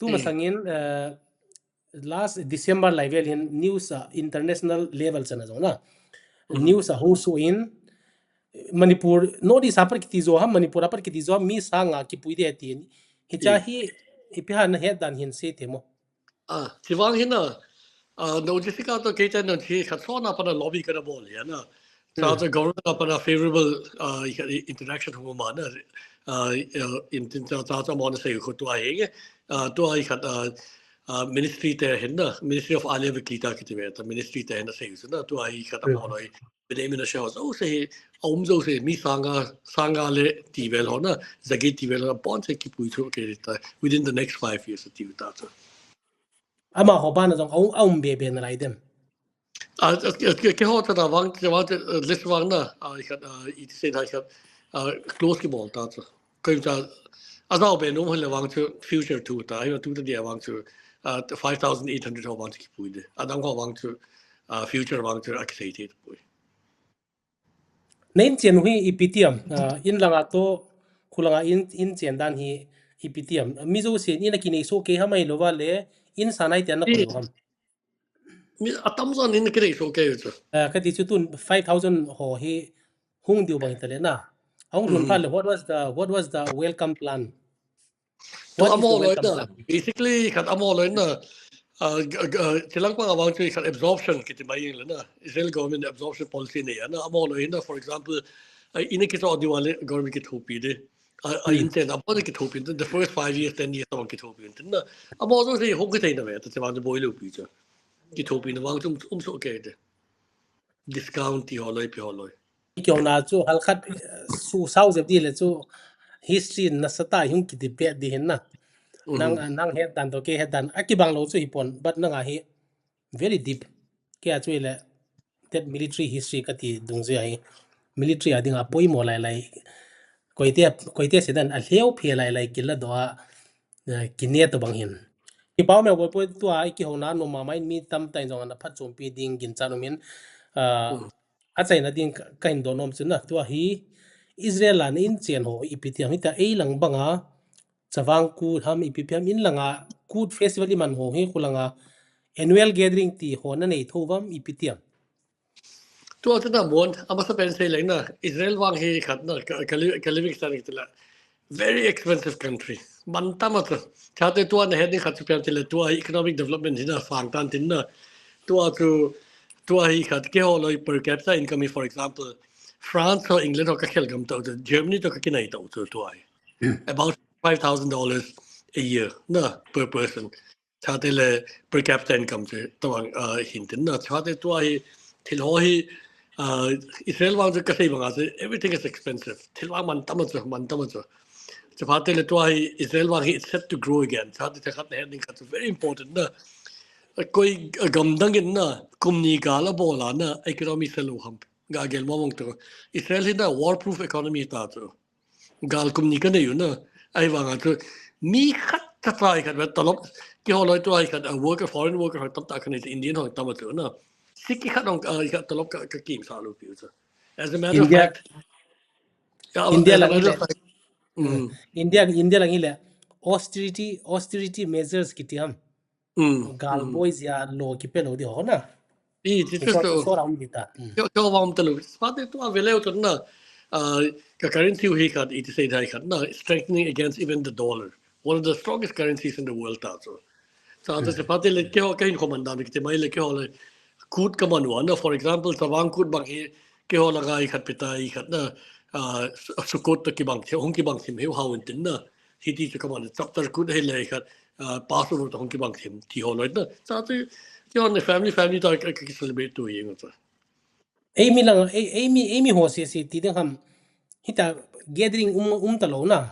Tu Eh. masangin, uh, last December lai vel hin news a international level chana jong na. Mhm. News a hung so in Manipur, North East a pat kiti jo ham, Manipur a pat kiti jo ham, mi sanga kipui de tin. Hicha Eh. Hi, ipi ha na het dan hin sei te mo. Ah, chi vang hin na, ah, no Jessica to kei ten non chi khat so na pa na lobby ka na bol ya na. Cha Hmm. cha government a pa na favorable, ah, i khat i-, interaction ho ma na, ah, uh, in tin cha cha cha mo na sei khu tua hi, ah, tua i khat, ah, ah, ministry te hin na, Ministry of Aliyah ve Klita kiti ve ta ministry te hin na sei su na, tua i khat a Hmm. mo loi. Bnei Menashe ho, so sei, a um jo sei, mi sanga, sanga le ti vel ho na, jagi ti vel ho na, bon sei kipui chu ke ta, within the next five years ti ta chu. Ama ho bana jong a um, a um be be na lai dem. A, a, a, ke, ke ho ta da vang, ke vang, uh, list vang na, a, i khat, a, i ti sei da i khat, a, close ki bol ta chu. Ko im cha, a jao be nom hon le vang chu future tu ta, ai tu ta dia vang chu, a, five thousand eight hundred ho vang chu kipui de. A dang ho vang chu, a, future vang chu a kisei te pui. Na in chen u hi ipi ti am, a, in langa to, khulanga in, in chen dan hi ipi ti am. Mi jousen in a kinei soh kei ham ahilou va le, in sanai te an na koi u ham. Mi atam jon in kinei soh kei u chu. A, ka ti chu tun five thousand ho hi hung diu bang hi ta le na. Ahung lhun phat le, what was the, what was the welcome plan? To amaho loi na, basically khat amaho loi na, a, g-, g-, chilang pang a vang chu khat absorption kiti mai le na, Israel government absorption policy nei a na, amaho loi na, for example, a, in a kichoh diu a le government kithopi de. A, a, in chen a bon kithopi, the first five years, ten years a bon kithopi na. Amaho chu sei hung kithei na ve, ta che vang chu boi lou pi chu. Kithopi na vang chu um, um soh kei de. Discount ti ho loi, pi ho loi. Kihouna chu halkhat, eh, su sao jep di le chu history nasatah a hung kidebate di hin na. Nang, nang het dan to kei het dan. A kibang lou chu hi pon, but nang a hi very deep. Kei a chu le that military history kati dungjui a hi. Military a dinga poimo lai lai. Koite, koite sedan a lheo phe lai lai kila doh a, eh, kine to bang hin. Kipah um e boi poi tua i kihouna nom mama in mi tamtah in jong ana phatchompi ding ginchat um in, ah, achaina ding ka, ka hin doh nom chu na tua hi Israel a na in chen ho ipi ti ham hita ei lang banga Chavang Kut ham ipi ipi ham in langa Kut festival iman ho hi khu langa annual gathering ti ho nanei tho uvam ipi tiam? Tua chu na mon, amasa pen sei leng na, Israel vang hi khat na, ka, ka, li- ka living standard ti la, very expensive country. Man tam a chu. Chate tua na het ding khat chu piam ti le tua economic development hi na fang tan tin na. Tua chu, tua hi khat keiho loi per capita income hi, for example, France ho England ho ka khel gam tau chu, Germany to ka kinai tau chu tua hi. About five thousand dollars a year na per person. Chate le per capita income chu tawang uh, hin tin na. Chate tua hi thil ho hi uh, Israel vang chu ka sei banga chu everything is expensive. Thil vang man tam a chu, man tam a chu. Chate le tua hi Israel vang hi it's set to grow again. Chate te khat na het ding khat chu very important na. Uh, koi uh, gam dang in na kum ni gal a bol a na economy se lo ham. Ga gel mo mong to. Israel hi na war proof economy ta chu. Gal kum ni ka nei u na. Ahi vanga chu mi khat cha cha hi khat ve talop. Keiho loi tua hi khat a worker, foreign worker ho tam ta ka nei chu Indian ho tam a chu na. Siki khat hong uh, hi khat talop ka, ka kim sa lo pi u chu. As a matter of India, fact, yeah, India as a lang matter ile, of fact, mm, India India lang ile austerity austerity measures kiti ham. Mm, Gal mm. Boi zia lo kipe lo di ho na. I, this is So the so ram di ta. Mm. Kyo kyo wam talu. Spate tu aveleu tu na. Uh, ka currency hi khat, it is a khat na, strengthening against even the dollar. One of the strongest currencies in the world ta so. Sa ta spate le kyo ka hin command dan kiti mai le kyo le kut ka man wa na, for example, Chavang Kut bang hi kyo la gai khat pita hi khat na. Uh, Sukkot to kibang the, hung kibang thim heu hau tin na. Hiti chu ka man chapter Kut hi le khat uh, Passover to hung kibang thim ti ho loi na. Sa tu kyo ne family family ta ka, ka celebrate tu hi ngata. Eimi lang ei- eimi eimi ho se se ti ding ham. Hita gathering um um ta lo na.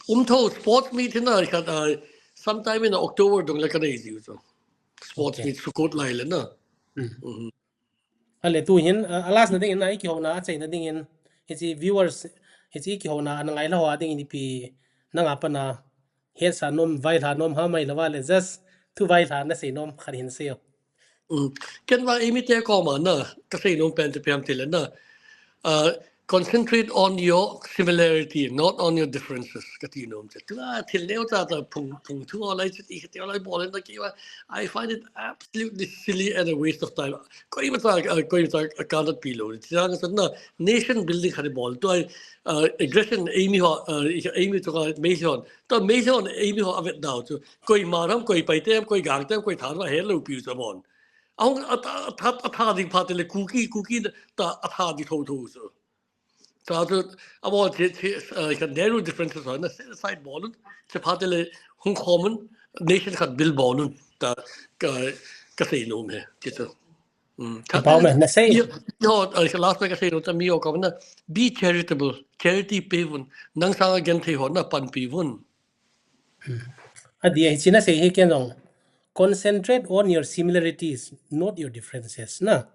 Um tho sports meet na khat uh, sometime in October dong le ka nei jiu chu. Sports Okay. Meet Sukkot lai le na. Mm. Mhm. Ale tu hin uh, alas na ding in na iki ho na achai na ding in. Hichi viewers hichi iki ho na an ngai la ho ding in ipi na nga pa na. He sa nom vai la nom ha mai la va le just tu vai la na sei nom khat hin sei. Mm. Ken va eimi te ko ma na ka sei nom pen te piam te le na. Uh, concentrate on your similarity, not on your differences. Ka ti nom te. Tu a thil neo ta ta phung phung thu lai chu ti te lai bol na ki va. I find it absolutely silly and a waste of time. Koi ma ta uh, koi ma ta ka na pi lo. Ti na nation building khat bol tu ai uh, aggression eimi ho uh, eimi to ka mei hon. To mei hon eimi ho avet dau chu. Koi ma ram koi pai tem koi gang tem koi than va he lo pi chu mon. Ahung a tha a tha ding pha te le Kuki Kuki ta a tha di tho tho so. Ta chu a bol che che ka narrow differences on na set aside bol un che pha te le hung common nation khat build bol un ta ka ka sei nom he ke chu. Mm. Pau me na sei. Yo, uh, last week I say no mi o ka na be charitable, charity pe vun, nang sang again thei ho na pan pi vun. Adi hi china sei hi ken long. Concentrate on your similarities, not your differences na.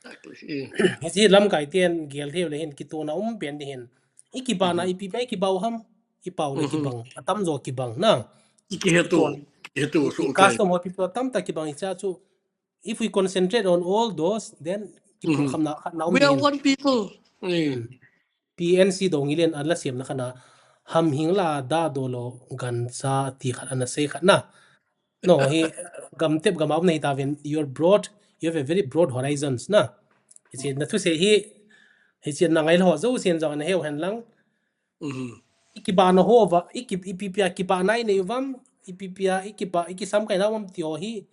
Exactly. Hi chi lam kai ten gel thei le hin kitona um pen di hin. Iki ba na ipi pe ki bau ham. I pau le ki bang. Atam zo ki bang na. Iki he tu, he tu so okay. Custom ho people tam ta ki bang cha chu. If we concentrate on all those, then ki pu kham na khat na um. We are one people. Mm. P N C dong ilen an la siam na khana ham hing la da do lo gan sa ti khat ana sei khat na. No, hi gam tep gam ap nei ta ven you're broad, you have a very broad horizons na. Hi chi na thu sei hi, hi chi na ngai lo zo sien jong na heu hen lang. Mhm. Iki ba na ho va, iki ipi pia ki ba nai nei vam, ipi pia iki ba iki sam kai na vam ti ho hi.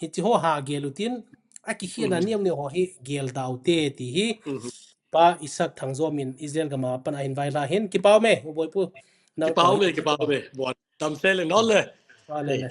Hi chi ho ha gel utin, a ki hi na niam ne ho hi gel dau te ti hi. Pa Isaac Thangzom in Israel gama pan a hin vai la hin ki pau me, u boi pu. Ki pau me, ki pau me. Bon, tam se le no le. Pau le le.